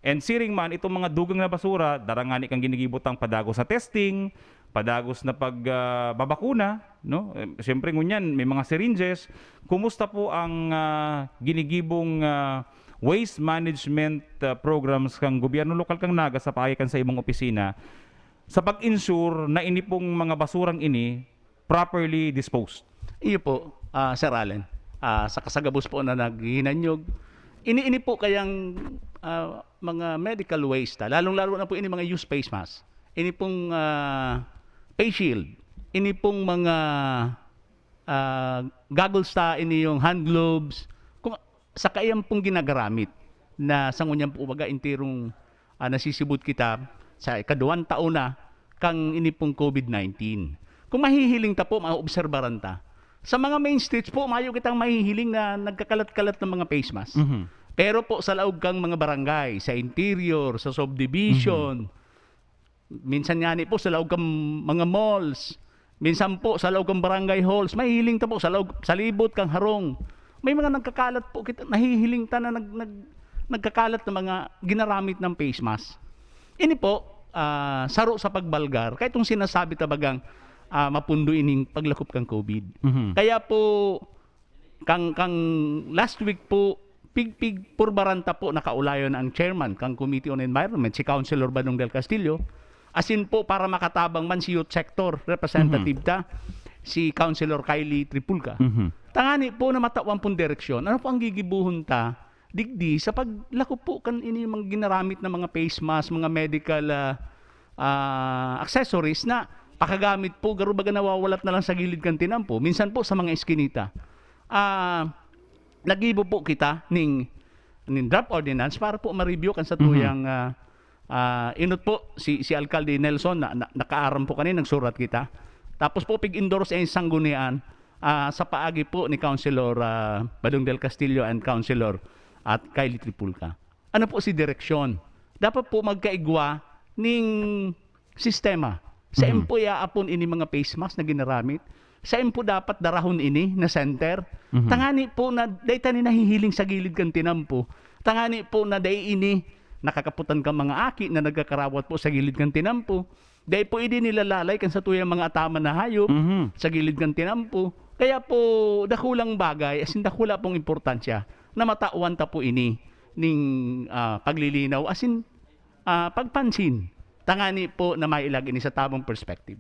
And siring man, itong mga dugang na basura, dara ngani kan ginigibo tang padagos na testing, padagos na pag ah, babakuna, no? Eh, siyempre ngunyan, may mga syringes. Kumusta po ang ah, ginigibong ah, waste management ah, programs kan gobyerno lokal kan Naga sa paagi kan sa imong opisina sa pag-ensure na ini pong mga basurang ini properly disposed? Iyo po, ah, Sir Allen, ah, sa kasagabos po na naghihinanyog, ini, ini po kayang ah, mga medical waste, ah, lalong-lalo na po ini mga use face mask, ini pong ah, face shield, ini pong mga ah, goggles ta, ini yung hand gloves, kung sa kayang pong ginagaramit na sa ngunyan po baga enterong ah, nasisibot kita sa ikaduwang taon na kang ini pong COVID nineteen. Kung mahihiling ta po, maobserbaran ta. Sa mga main streets po, mayo kitang mahihiling na nagkakalat-kalat ng mga face mask. Mhm. Pero po sa laog kang mga barangay, sa interior, sa subdivision, minsan nga ni po sa laog kang mga malls, minsan po sa laog kang barangay halls, mahihiling ta po sa laog, sa libot kang harong. May mga nagkakalat po kita, nahihiling ta na nag, nag, nagkakalat na mga ginaramit ng face mask. Ini po, ah, saro sa pagbalgar, kaya itong sinasabi ta bagang ah, mapundo ining paglakop kang COVID. Mhm. Kaya po, kang, kang last week po, pigpig purbaran ta po nakaulayon ang chairman kang Committee on Environment, si Councilor Badong del Castillo, asin po para makatabang man si youth sector representative ta, si Councilor Kylie Tripulca. Mhm. Tangani po na matawan pong direksyon. Ano po ang gigibuhon ta digdi sa paglakop po kan ini mga ginaramit na mga face mask, mga medical ah, ah, accessories na pakagamit po, garo baga nawawalat na lang sa gilid kan tinampo. Minsan po sa mga eskinita. Ah, nagibo po kita ning, ning draft ordinance para po ma-review kan sa tuyang ah, ah, inot po si, si Alkalde Nelson na, na, nakaaram po kanina, nagsurat kita. Tapos po pig-endorse ang sanggunian ah, sa paagi po ni Councilor ah, Badong del Castillo and Councilor at Kylie Tripulca. Ano po si direksyon? Dapat po magkaigwa ning sistema. Sa Mhm. po iaapon ini mga face mask na ginaramit? Sa po dapat darahon ini na center? Mhm. Tangani po na dahil tani nahihiling sa gilid kan tinampo. Tangani po na dahil ini nakakaputan ka mga aki na nagkakarawat po sa gilid kan tinampo. Dahil po ini nilalalay kan sa tuyang mga ataman na hayop Mhm. sa gilid kan tinampo. Kaya po dakulang bagay, as in dakula pong importansya na matawan ta po ini ning ah, paglilinaw, as in ah, pagpansin. Tangani po na mailag ini sa tamang perspective.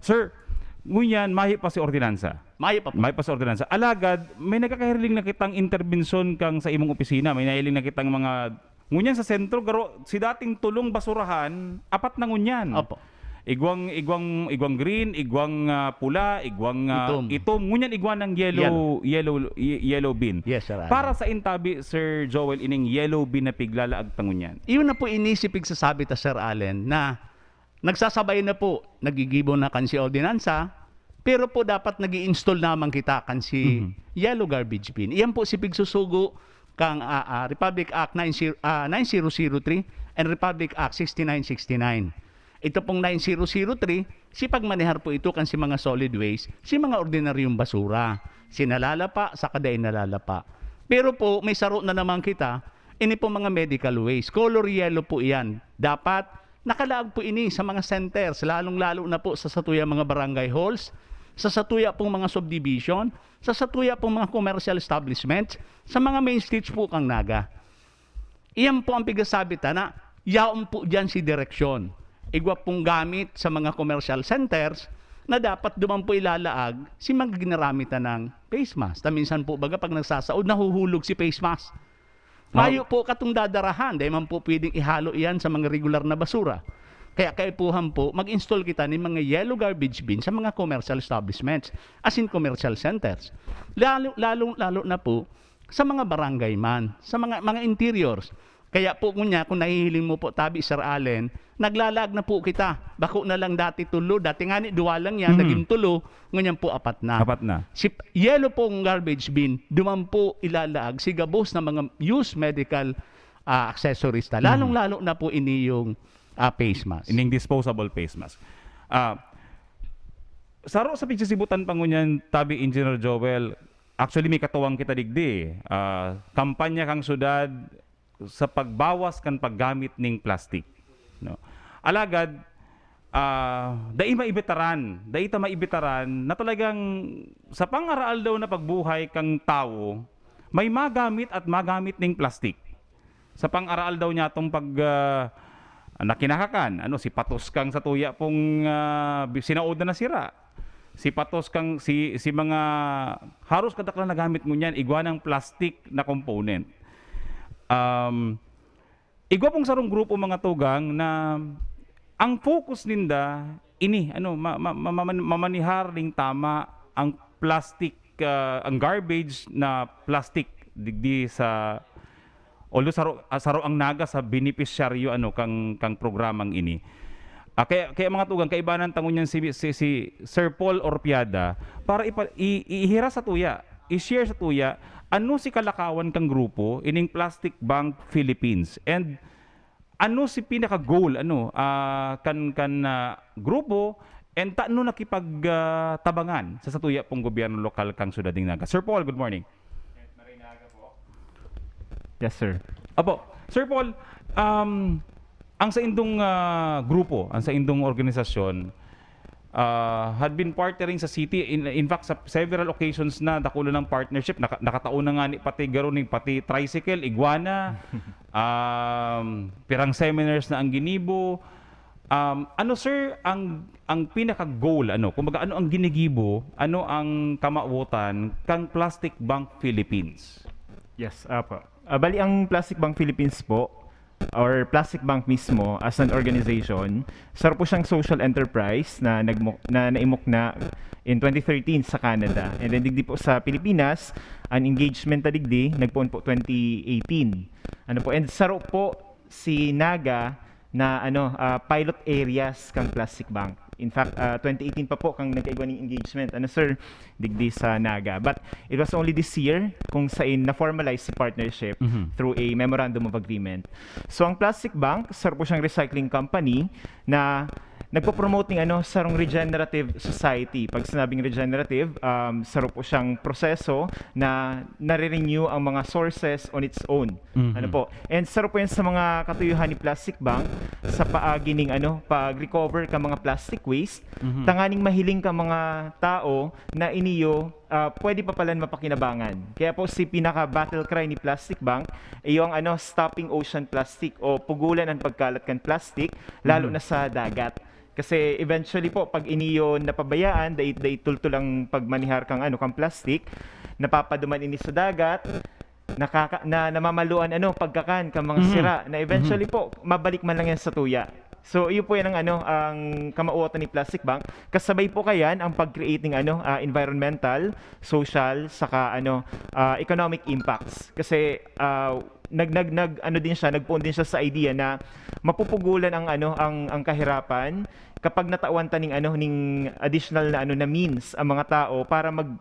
Sir, ngunyan, mahi pa si ordinansa. Mayo pa po. Mahi pa si ordinansa. Alagad, may nagkakahiling na kitang interbensyon kang sa imong opisina. May nahiling na kitang mga... Ngunyan sa sentro, garo, si dating tulong basurahan, apat na ngunyan. Opo. Igwang, igwang, igwang green, igwang ah, pula, igwang ah, Itom. itom. Ngunyan igwa ng yellow, yellow, ye- yellow bin. Yes, Sir Alan. Para sa intabi, Sir Joel, ining yellow bin na piglalaag ta ngunyan. Iyon na po ini si pigsasabi ta, Sir Allen, na nagsasabay na po, nagigibo na kan si ordinansa, pero po dapat nag install naman kita kan si Mhm. yellow garbage bin. Iyan po si pigsusugo kang ah, ah, Republic Act nine zero, ah, nine zero zero three and Republic Act sixty-nine sixty-nine. Ito pong nine zero zero three, si pagmanehar po ito kan si mga solid waste, si mga ordinaryong basura, si nalalapa, sa kadain nalalapa. Pero po, may saro na naman kita, Ini po mga medical waste, color yellow po iyan. Dapat nakalaag po ini sa mga centers, lalong-lalo na po sa satuya mga barangay halls, sa satuya pong mga subdivision, sa satuya pong mga commercial establishments, sa mga main streets po kang Naga. Iyan po ang pigasabi ta na yaon po diyan si direksyon. Igwa pong gamit sa mga commercial centers na dapat duman po ilalaag si mga ginaramit na ng face mask. Ta minsan po baga pag nagsasaod, nahuhulog si face mask. Mayo po katong dadarahan, dai man po pwedeng ihalo iyan sa mga regular na basura. Kaya kaipuhan po, mag-install kita nin mga yellow garbage bin sa mga commercial establishments, as in commercial centers. Lalo, lalong-lalo na po sa mga barangay man, sa mga, mga interiors. Kaya po ngunyan, kung nahihiling mo po, tabi, Sir Allen, naglalaag na po kita. Bako na lang dati tulo, dati ngani duwa lang yan, Mhm. naging tulo, ngunyan po apat na. Apat na. Si p-, yellow pong garbage bin, duman po ilalaag si gabos na mga used medical, ah, accessories ta. Mhm. Lalong-lalo na po ini yung, ah, face mask. Ining disposable face mask. Ah, saro sa pigsisibutan pa ngunyan, tabi, Engineer Joel, actually, may katuwang kita digdi. Ah, kampanya kang syudad sa pagbawas kan paggamit ning plastic, no? Alagad, ah, dai maibitaran, dai ta maibitaran na talagang sa pang-araaldaw na pagbuhay kang tawo, may magamit at magamit ning plastic. Sa pang-araaldaw niyatong pag, ah, na kinakakan, ano, si patos kang satuya pong, ah, bi-, sinaod na nasira. Si patos kang, si, si mga haros kadaklan na gamit ngunyan, igwa nang plastic na component. Um, igwa pong sarong grupo, mga tugang, na ang focus ninda ini, ano, ma-, ma-, ma-, ma-, mamanihar ning tama ang plastic, ah, ang garbage na plastic digdi sa, although saro, ah, saro ang Naga sa benepisyaryo, ano, kang, kang programang ini. Ah, kaya, kaya, mga tugang, kaibanan ta ngunyan si, si, si Sir Paul Orpiada para ipa-, i-, i-, ihira satuya, i-share satuya, ano si kalakawan kang grupo, ining Plastic Bank Philippines, and ano si pinaka-goal, ano, ah, kan, kan, ah, grupo, and tano nakipag, ah, tabangan sa satuya pong gobyerno lokal kang syudad ning Naga? Sir Paul, good morning. Yes, sir. Apo, Sir Paul, um, ang saindong, ah, grupo, ang saindong organisasyon, ah, had been partnering sa city. In, in fact, sa several occasions na, dakula ng partnership. Naka-, nakataon na nga ni pati garo ni, pati tricycle, iguana, um, pirang seminars na ang ginibo. Um, ano, sir, ang, ang pinaka-goal, ano? Kumbaga, ano ang ginigibo, ano ang kamawotan kang Plastic Bank Philippines? Yes, apo. Ah, bali, ang Plastic Bank Philippines po, or Plastic Bank mismo as an organization, saro po siyang social enterprise na nagmu-, na naimukna in twenty thirteen sa Canada. And then digdi po sa Pilipinas, ang engagement na digdi, nagpoon po twenty eighteen. Ano po, and saro po si Naga na, ano, ah, pilot areas kan Plastic Bank. In fact, ah, twenty eighteen pa po kang nagkaigwa ning engagement, ano, sir, digdi sa Naga. But it was only this year kung sain na-formalize si partnership Mhm. through a memorandum of agreement. So, ang Plastic Bank, saro po siyang recycling company na nagpo-promote ning, ano, sarong regenerative society. Pag sinabing regenerative, um, saro po siyang proseso na nare-renew ang mga sources on its own. Mhm. Ano po? And saro po yan sa mga katuyuhan ni Plastic Bank sa paagi ning, ano, pag-recover ka mga plastic waste, Mhm. tanganing mahiling ka mga tao na iniyo, ah, pwede pa palan mapakinabangan. Kaya po si pinaka-battle cry ni Plastic Bank, iyo ang, ano, stopping ocean plastic o pugulan ang pagkalat kan plastic, lalo Mhm. na sa dagat. Kasi eventually po, pag iniyo napabayaan, dai, dai tultol ang pagmanihar kang, ano, kang plastic, napapaduman ini sa dagat, nakaka-, na, namamaluan, ano, pagkakan kang mga Mhm. sira, na eventually Mhm. po, mabalik man lang yan sa tuya. So, iyo po yan ang, ano, ang kamawotan ni Plastic Bank. Kasabay po kayan ang pag-create ning, ano, ah, environmental, social, saka, ano, ah, economic impacts. Kasi, ah, nag-, nag-, nag-, ano din siya, nagpoon din siya sa idea na mapupugulan ang, ano, ang, ang kahirapan kapag natawan ta ning, ano, ning additional na, ano, na means ang mga tao para mag-,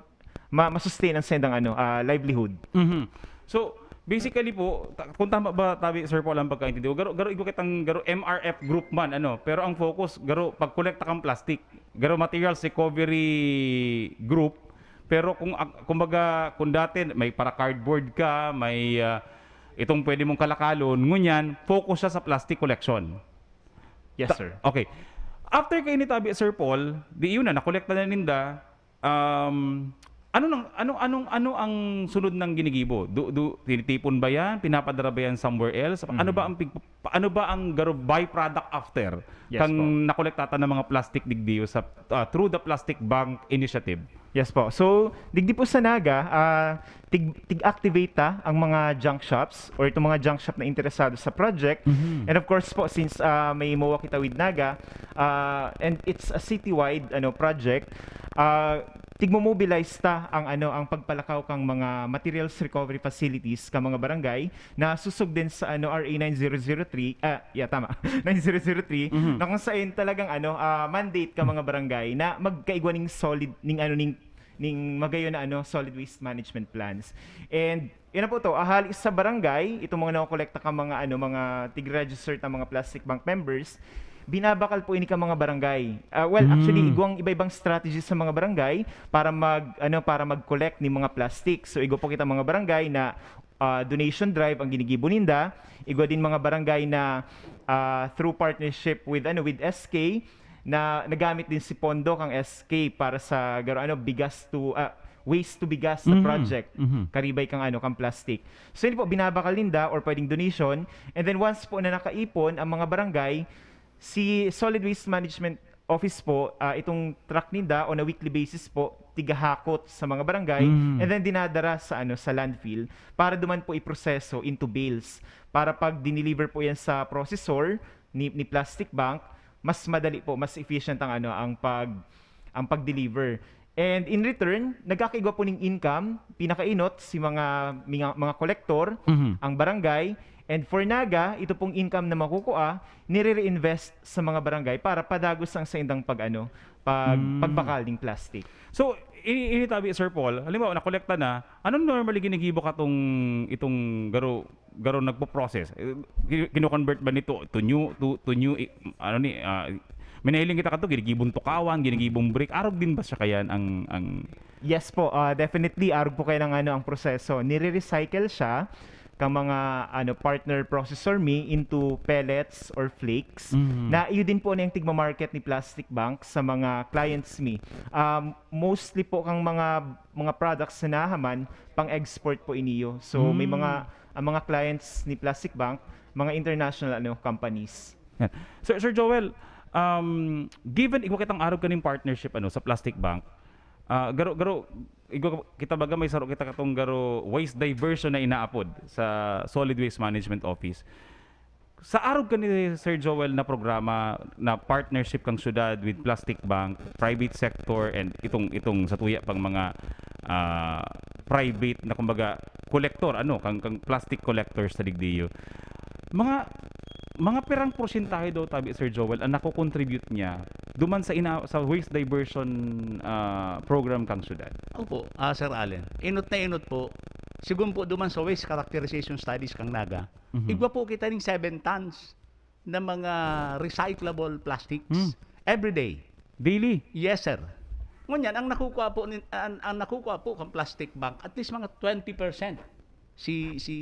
ma-, ma-sustain ang sendang, ano, ah, livelihood. Mhm. So, basically po, ta-, kung tama ba, tabi, Sir Paul, ang pagkaintindi ko, garo, garo, igwa kitang, garo, M R F group man, ano, pero ang focus, garo, pagkolekta kang plastic, garo, materials recovery group, pero kung, ag-, kumbaga, kung dati, may para cardboard ka, may, ah, Itong pwede mong kalakalon, ngunyan, focus siya sa plastic collection. Yes, Ta- sir. Okay. After kaini tabi, Sir Paul, di yun na, nakolekta na ninda. Um, ano nang ano anong ano ang sunod ng ginigibo? Do, do tinitipon ba yan? Pinapadara ba yan somewhere else? Ano ba ang pig- ano ba ang garo byproduct after Yes kang po. nakolekta ta ng mga plastic digdiyo sa ah, through the Plastic Bank Initiative? Yes po. So, digdi po sa Naga, ah, tig, tig-activate ta ang mga junk shops or itong mga junk shop na interesado sa project. And of course po, since ah, may MOA kita with Naga, ah, and it's a citywide ano project, ah, tigmo-mobilize ta ang ano ang pagpalakaw kang mga materials recovery facilities ka mga barangay na susog din sa ano R A nine zero zero three, ah, yeah, tama, nine zero zero three, na kung saan talagang ano ah, mandate ka mga barangay na magkaigwa ning solid ning ano ning ning magayon na ano solid waste management plans. And yun na po to, ahali sa barangay, itong mga nakokolekta ka mga ano mga tig-register ta mga Plastic Bank members, binabakal po ini ka mga barangay. Ah, well, actually, igwang iba-ibang strategies sa mga barangay para mag ano para mag-collect ni mga plastic. So igwa po kita mga barangay na ah, donation drive ang ginigibo ninda. Igwa din mga barangay na ah, through partnership with ano with S K na nagamit din si pondo kang S K para sa garo ano bigas to ah, waste to bigas na project. Karibay kang ano kang plastic. So yun po binabakal ninda or pwedeng donation, and then once po na nakaipon ang mga barangay, si Solid Waste Management Office po, ah, itong truck ninda on a weekly basis po, tigahakot sa mga barangay and then dinadara sa ano sa landfill para duman po iproseso into bales para pag dineliver po yan sa processor ni, ni Plastic Bank, mas madali po, mas efficient ang ano ang pag ang pag-deliver. And in return, nagkakaigwa po ning income, pinakainot si mga mga, mga kolektor, ang barangay, and for Naga, ito pong income na makukuha, nire-reinvest sa mga barangay para padagos ang saindang pag ano, pag pagbakal ning plastic. So, ini, ini tabi, Sir Paul, halimbawa, nakolekta na, anong normally ginigibo katong itong garo garo nagpo-process? Eh, ki- Kino-convert ba nito to new to, to new i- ano ni ah, minahiling kita kato ginigibong tukawan, ginigibong brick. Arog din ba siya kayan ang ang Yes po, ah, definitely arog po kayo ng ano ang proseso. Nire-recycle siya ka mga ano partner processor mi into pellets or flakes na iyo din po na yung tigma-market ni Plastic Bank sa mga clients mi. Um, mostly po kang mga mga products na nahaman pang-export po iniyo. So may mga ang mga clients ni Plastic Bank, mga international ano companies. Yan. Sir, Sir Joel, um, given igwa kitang arog kaning partnership ano sa Plastic Bank, ah, garo garo igwa kita baga may saro kita katong garo waste diversion na inaapod sa Solid Waste Management Office. Sa arog ka ni Sir Joel na programa na partnership kang syudad with Plastic Bank, private sector, and itong itong sa tuya pang mga ah, private na kumbaga collector ano kang kang plastic collectors sa digdiyo. Mga mga pirang porsyentahe daw tabi, Sir Joel, ang nako-contribute niya duman sa ina, sa waste diversion ah, program kang syudad? Opo, ah, Sir Allen. Inot na inot po. Sigun po duman sa waste characterization studies kang Naga, igwa po kita ning seven tons na mga recyclable plastics every day. Daily? Yes, sir. Ngunyan, ang nakukuha po nin, ang, ang nakukuha po kang Plastic Bank, at least mga twenty percent si si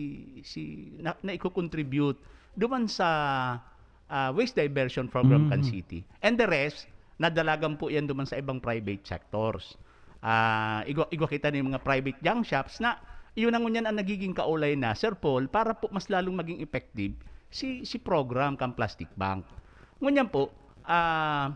si na, na iko-contribute duman sa ah, waste diversion program kan city. And the rest, nadalagan po yan duman sa ibang private sectors. Ah, igwa, igwa kita ng mga private junk shops na yun ang ngunyan ang nagiging kaulay na, Sir Paul, para po mas lalong maging effective si si program kan Plastic Bank. Ngunyan po, ah,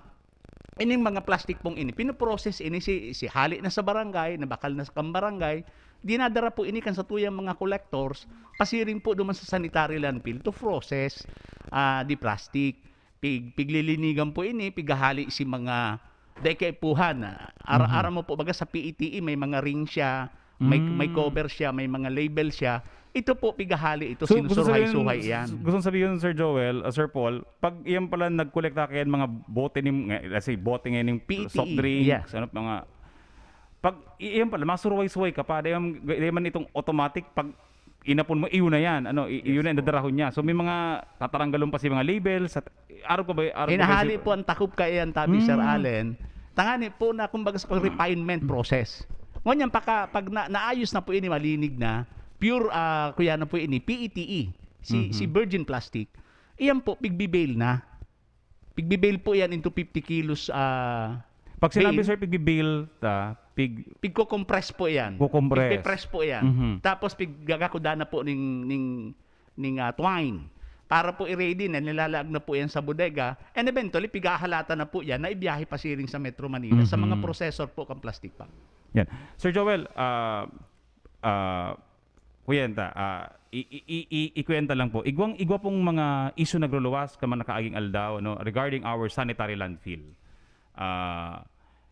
ining mga plastic pong ini, pinoprocess ini si, si hali na sa barangay, nabakal na sa kang barangay, dinadara po ini kan sa tuyang mga collectors, pasiring po duman sa sanitary landfill to process ah, di plastic. Pig, piglilinigan po ini, pighahali si mga dai kaipuhan. Ara, ara mo po, baga sa P E T E, may mga ring siya, may, may cover siya, may mga label siya. Ito po, pighahali ito, So, gusto sabihin, sinusurhay-suhay yan. Gusto sabihin, Sir Joel, uh, Sir Paul, pag iyan pala nagkolekta kayo ng mga bote ni, nga- let's say, bote ngayon ng P E T E, soft drinks, yeah. ano, mga, pag i- iyan pala, masurway-suway ka pa, di man, di man itong automatic, pag inapon mo, iyon na yan, ano, i- iyon na yung dadarahon niya. So, may mga tataranggalon pa si mga labels, at araw ko ba, araw ko ba, Hinahali Sir- po ang takop kaiyan tabi, Sir Allen. Tangani po na kumbaga sa refinement process. Ngunyan, paka, pag na, naayos na po ini, malinig na, pure, ah, kuya na po ini, P E T E, si, Mhm. si virgin plastic, iyan po, pigbe-bale na. Pigbe-bale po yan into fifty kilos, ah, Pag sinabi, bale, sir, pigbe-bale ta, pig... pigko-compress po yan. Ko-compress. Pigpe-press po yan. Mhm. Tapos pigagakuda na po ning, ning, ning ah, twine. Para po i-ready na, nilalaag na po yan sa bodega. And eventually, pigahalata na po yan na ibiyahe pasiring sa Metro Manila sa mga Mhm. processor po kang plastic bag. Yan. Sir Joel, ah, ah, kuyenta, ah, i, i, i, i, ikwenta lang po. Igwang, igwa pong mga isyu nagluluwas ka mga nakaaging aldaw, no, regarding our sanitary landfill. Ah,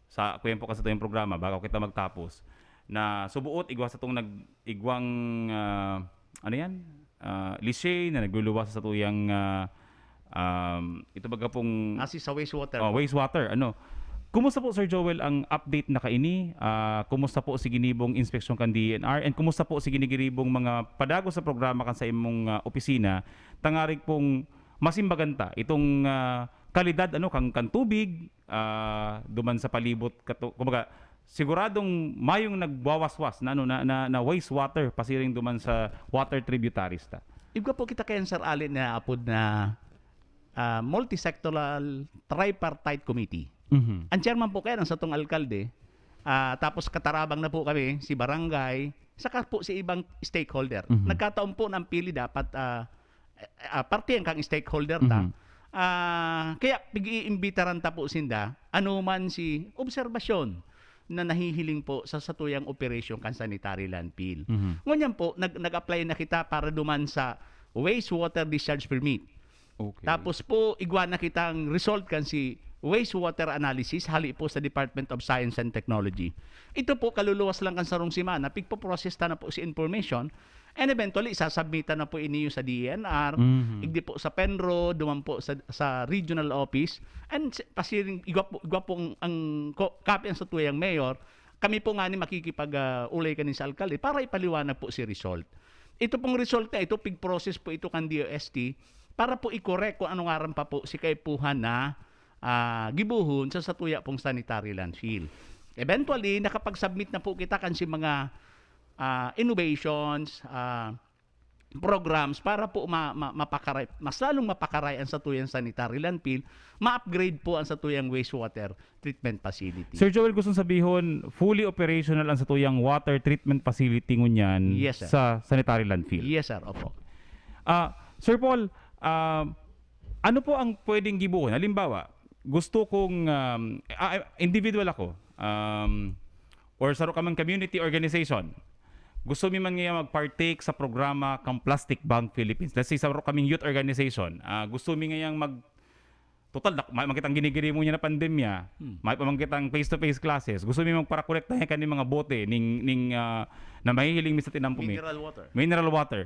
sa, kuyan po kasi ito yung programa, bago kita magtapos, na subuot, igwa sa itong nag, igwang, ah, ano yan? Ah, lise na nagluluwas sa tuyang, ah, um, ito baga pong Asi sa wastewater. Oh, wastewater, ano. Kumusta po, Sir Joel, ang update na kaini? Ah, kumusta po si ginibong inspeksyon kan D E N R? And kumusta po si ginigiribong mga padagos sa programa kan sa imong, ah, opisina? Tangarig pong masimbagan ta itong, ah, kalidad, ano, kan, kan tubig, ah, duman sa palibot, kato, kumbaga, siguradong mayong nagwawaswas na, ano, na, na, na wastewater pasiring duman sa water tributaries ta. Igwa po kita kayan, Sir Ali, na apod na, ah, multisectoral tripartite committee. Mhm. Ang chairman po kaya ng satong alkalde, ah, tapos katarabang na po kami, si barangay, saka po si ibang stakeholder. Mhm. Nagkataon po na ang pili dapat, ah, ah, parte yan kang stakeholder ta. Mhm. Ah, kaya pag-iimbitaran ta po sinda, ano man si obserbasyon na nahihiling po sa satuyang operation kan sanitary landfill. Mhm. Ngunyan po, nag-, nag-apply na kita para duman sa wastewater discharge permit. Okay. Tapos po, igwa na kitang result kan si wastewater analysis, hali po sa Department of Science and Technology. Ito po, kaluluwas lang kan sarong semana, pigpo-process ta na po si information, and eventually, isasubmit ta na po iniyo sa D E N R, Mhm. igdi po sa PENRO, duman po sa, sa regional office, and s-, pasiring, igwa po, igwa po ang, ang ko-, copy ang satuyang mayor, kami po nga ni makikipag, ah, ulay kanin sa alkalde para ipaliwanag po si result. Ito pong result na ito, pig-process po ito kan D O S T para po i-correct kung ano ngaran pa po si kaipuhan na, ah, gibohon sa satuya pong sanitary landfill. Eventually, nakapag-submit na po kita kan si mga, ah, innovations, ah, programs para po ma-, ma-, mapakaray, mas lalong mapakaray ang satuyang sanitary landfill, ma-upgrade po ang satuyang wastewater treatment facility. Sir Joel, gustong sabihon, fully operational ang satuyang water treatment facility ngunyan Yes, sir. Sa sanitary landfill. Yes, sir. Opo. Ah, Sir Paul, ah, ano po ang pwedeng gibohon? Halimbawa, gusto kong, um, ah, individual ako, um, or saro ka man community organization, gusto mi man ngayon mag-partake sa programa kang Plastic Bank Philippines. Let's say, saro kaming youth organization. Ah, gusto mi ngayang mag-, total, dak-, may man kitang ginigirimo niya na pandemya, Hmm. may pa man kitang face-to-face classes. Gusto mi magparakolekta niya kani mga bote ning, ning, ah, na mahihiling mi sa tinampo mi. Mineral water. Mineral water.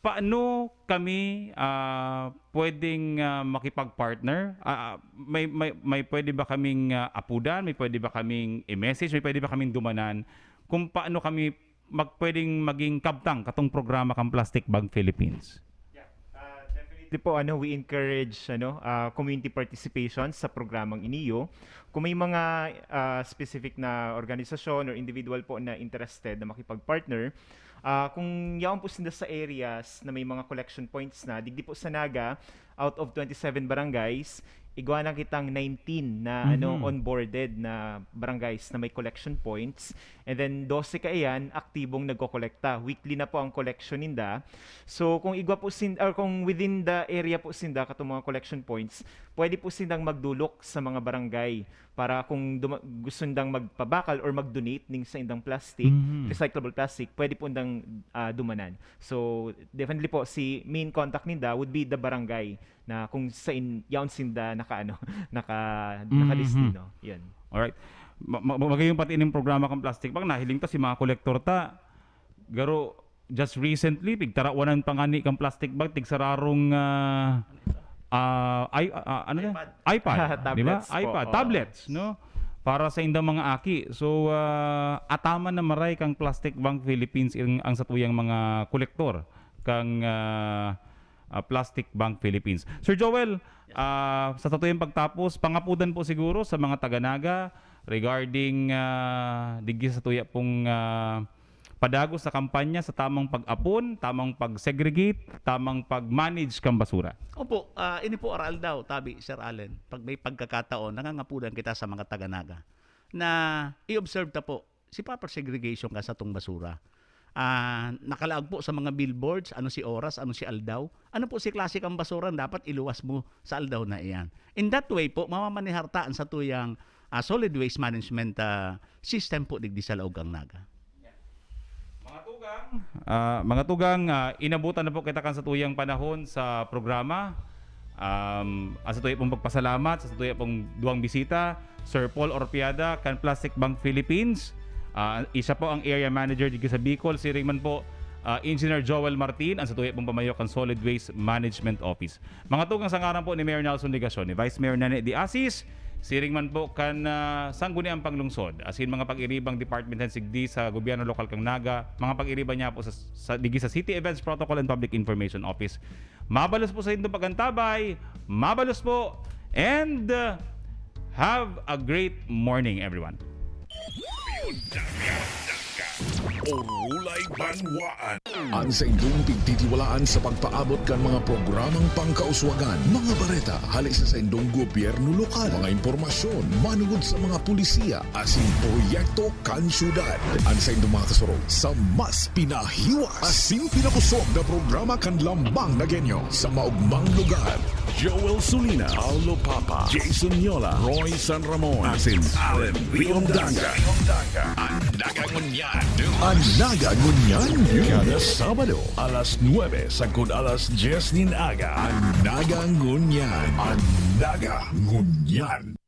Paano kami, ah, pwedeng, ah, makipag-partner? Ah, ah, may, may, may pwede ba kaming, ah, apudan? May pwede ba kaming i-message? May pwede ba kaming dumanan? Kung paano kami mag-, pwedeng maging kabtang katong programa kang Plastic Bank Philippines? Yeah. Ah, definitely po, ano, we encourage, ano, ah, community participation sa programang iniyo. Kung may mga, ah, specific na organisasyon or individual po na interested na makipag-partner, ah, kung yaon po sinda sa areas na may mga collection points na, digdi po sa Naga, out of twenty-seven barangays, igwa na kitang nineteen na, ano, Mhm. onboarded na barangays na may collection points. And then, dose kaiyan, aktibong nagkokolekta. Weekly na po ang collection ninda. So, kung igwa po sin-, or kung within the area po sinda, katong mga collection points, pwede po sindang magdulok sa mga barangay para kung duma-, gusto nindang magpabakal or mag-donate ning sa indang plastic, Mhm. recyclable plastic, pwede po indang, ah, dumanan. So, definitely po, si main contact ninda would be the barangay na kung sain yaon sinda naka, ano, naka, Mhm. nakadestino. Yun. Alright. Ma-, ma-, magayong pati ining programa kang Plastic Bank, nahiling ta si mga kolektor ta. Garo, just recently, pigtarawanan pa ngani kang Plastic Bank, tigsararong, ah, ah, ay, ah, ano yan? iPad. iPad, di ba? Tablets po, iPad, oo. Tablets, no? Para sa indang mga aki. So, ah, ataman na maray kang Plastic Bank Philippines ang, ang satuyang mga kolektor kang, ah, ah, Plastic Bank Philippines. Sir Joel, ah, sa satuyang pagtapos, pangapudan po siguro sa mga taga-Naga regarding, ah, digdi sa tuya pong, ah, padagos na kampanya sa tamang pag-apon, tamang pag-segregate, tamang pag-manage kan basura? Opo, ah, ini po aral daw, tabi, Sir Allen. Pag may pagkakataon, nangangapudan kita sa mga taga-Naga na i-observe ta po si proper segregation ka sa tong basura. Ah, nakalaag po sa mga billboards, ano si oras, ano si aldaw, ano po si klase kang basura na dapat iluwas mo sa aldaw na iyan. In that way po, mamamanihar ta an satuyang ah, solid waste management ah, system po digdi sa laog kan Naga. Mga tugang, ah, mga tugang, ah, inabutan na po kita kan satuyang panahon sa programa. Um, ang satuya pong pagpasalamat sa satuya pong duwang bisita, Sir Paul Orpiada kan Plastic Bank Philippines. Ah, isa po ang area manager dito sa Bicol, siring man po ah, Engineer Joel Martin, ang satuya pong pamayo kan Solid Waste Management Office. Mga tugang, sa ngaran po ni Mayor Nelson Legacion, ni Vice Mayor Nene de Asis, siring man po kan ah, Sangguniang Panglungsod, asin mga pag-iribang department heads digdi sa gobyerno lokal kan Naga, mga pag-iriba niya po sa, sa, digdi sa City Events Protocol and Public Information Office. Mabalos po sa indong pag-antabay, mabalos po, and uh, have a great morning, everyone. Orulay Banwaan. An saindong pigtitiwalaan sa pagpaabot kan mga programang pangkauswagan, mga bareta hali sa saindong gobyerno lokal, mga impormasyon manungod sa mga pulisiya asin proyekto kan syudad. An saindong mga kasurog sa mas pinahiwas asin pinakosog na programa kan Lambang Nagenyo sa maugmang lugar. Joel Sulina, Paulo Papa, Jason Yola, Roy San Ramon, asin Allen Riondanga. An Naga Ngunyan News. An Naga Ngunyan News. Kada Sabado, alas nuebe sagkod alas dyes nin aga. An Naga Ngunyan. An Naga Ngunyan.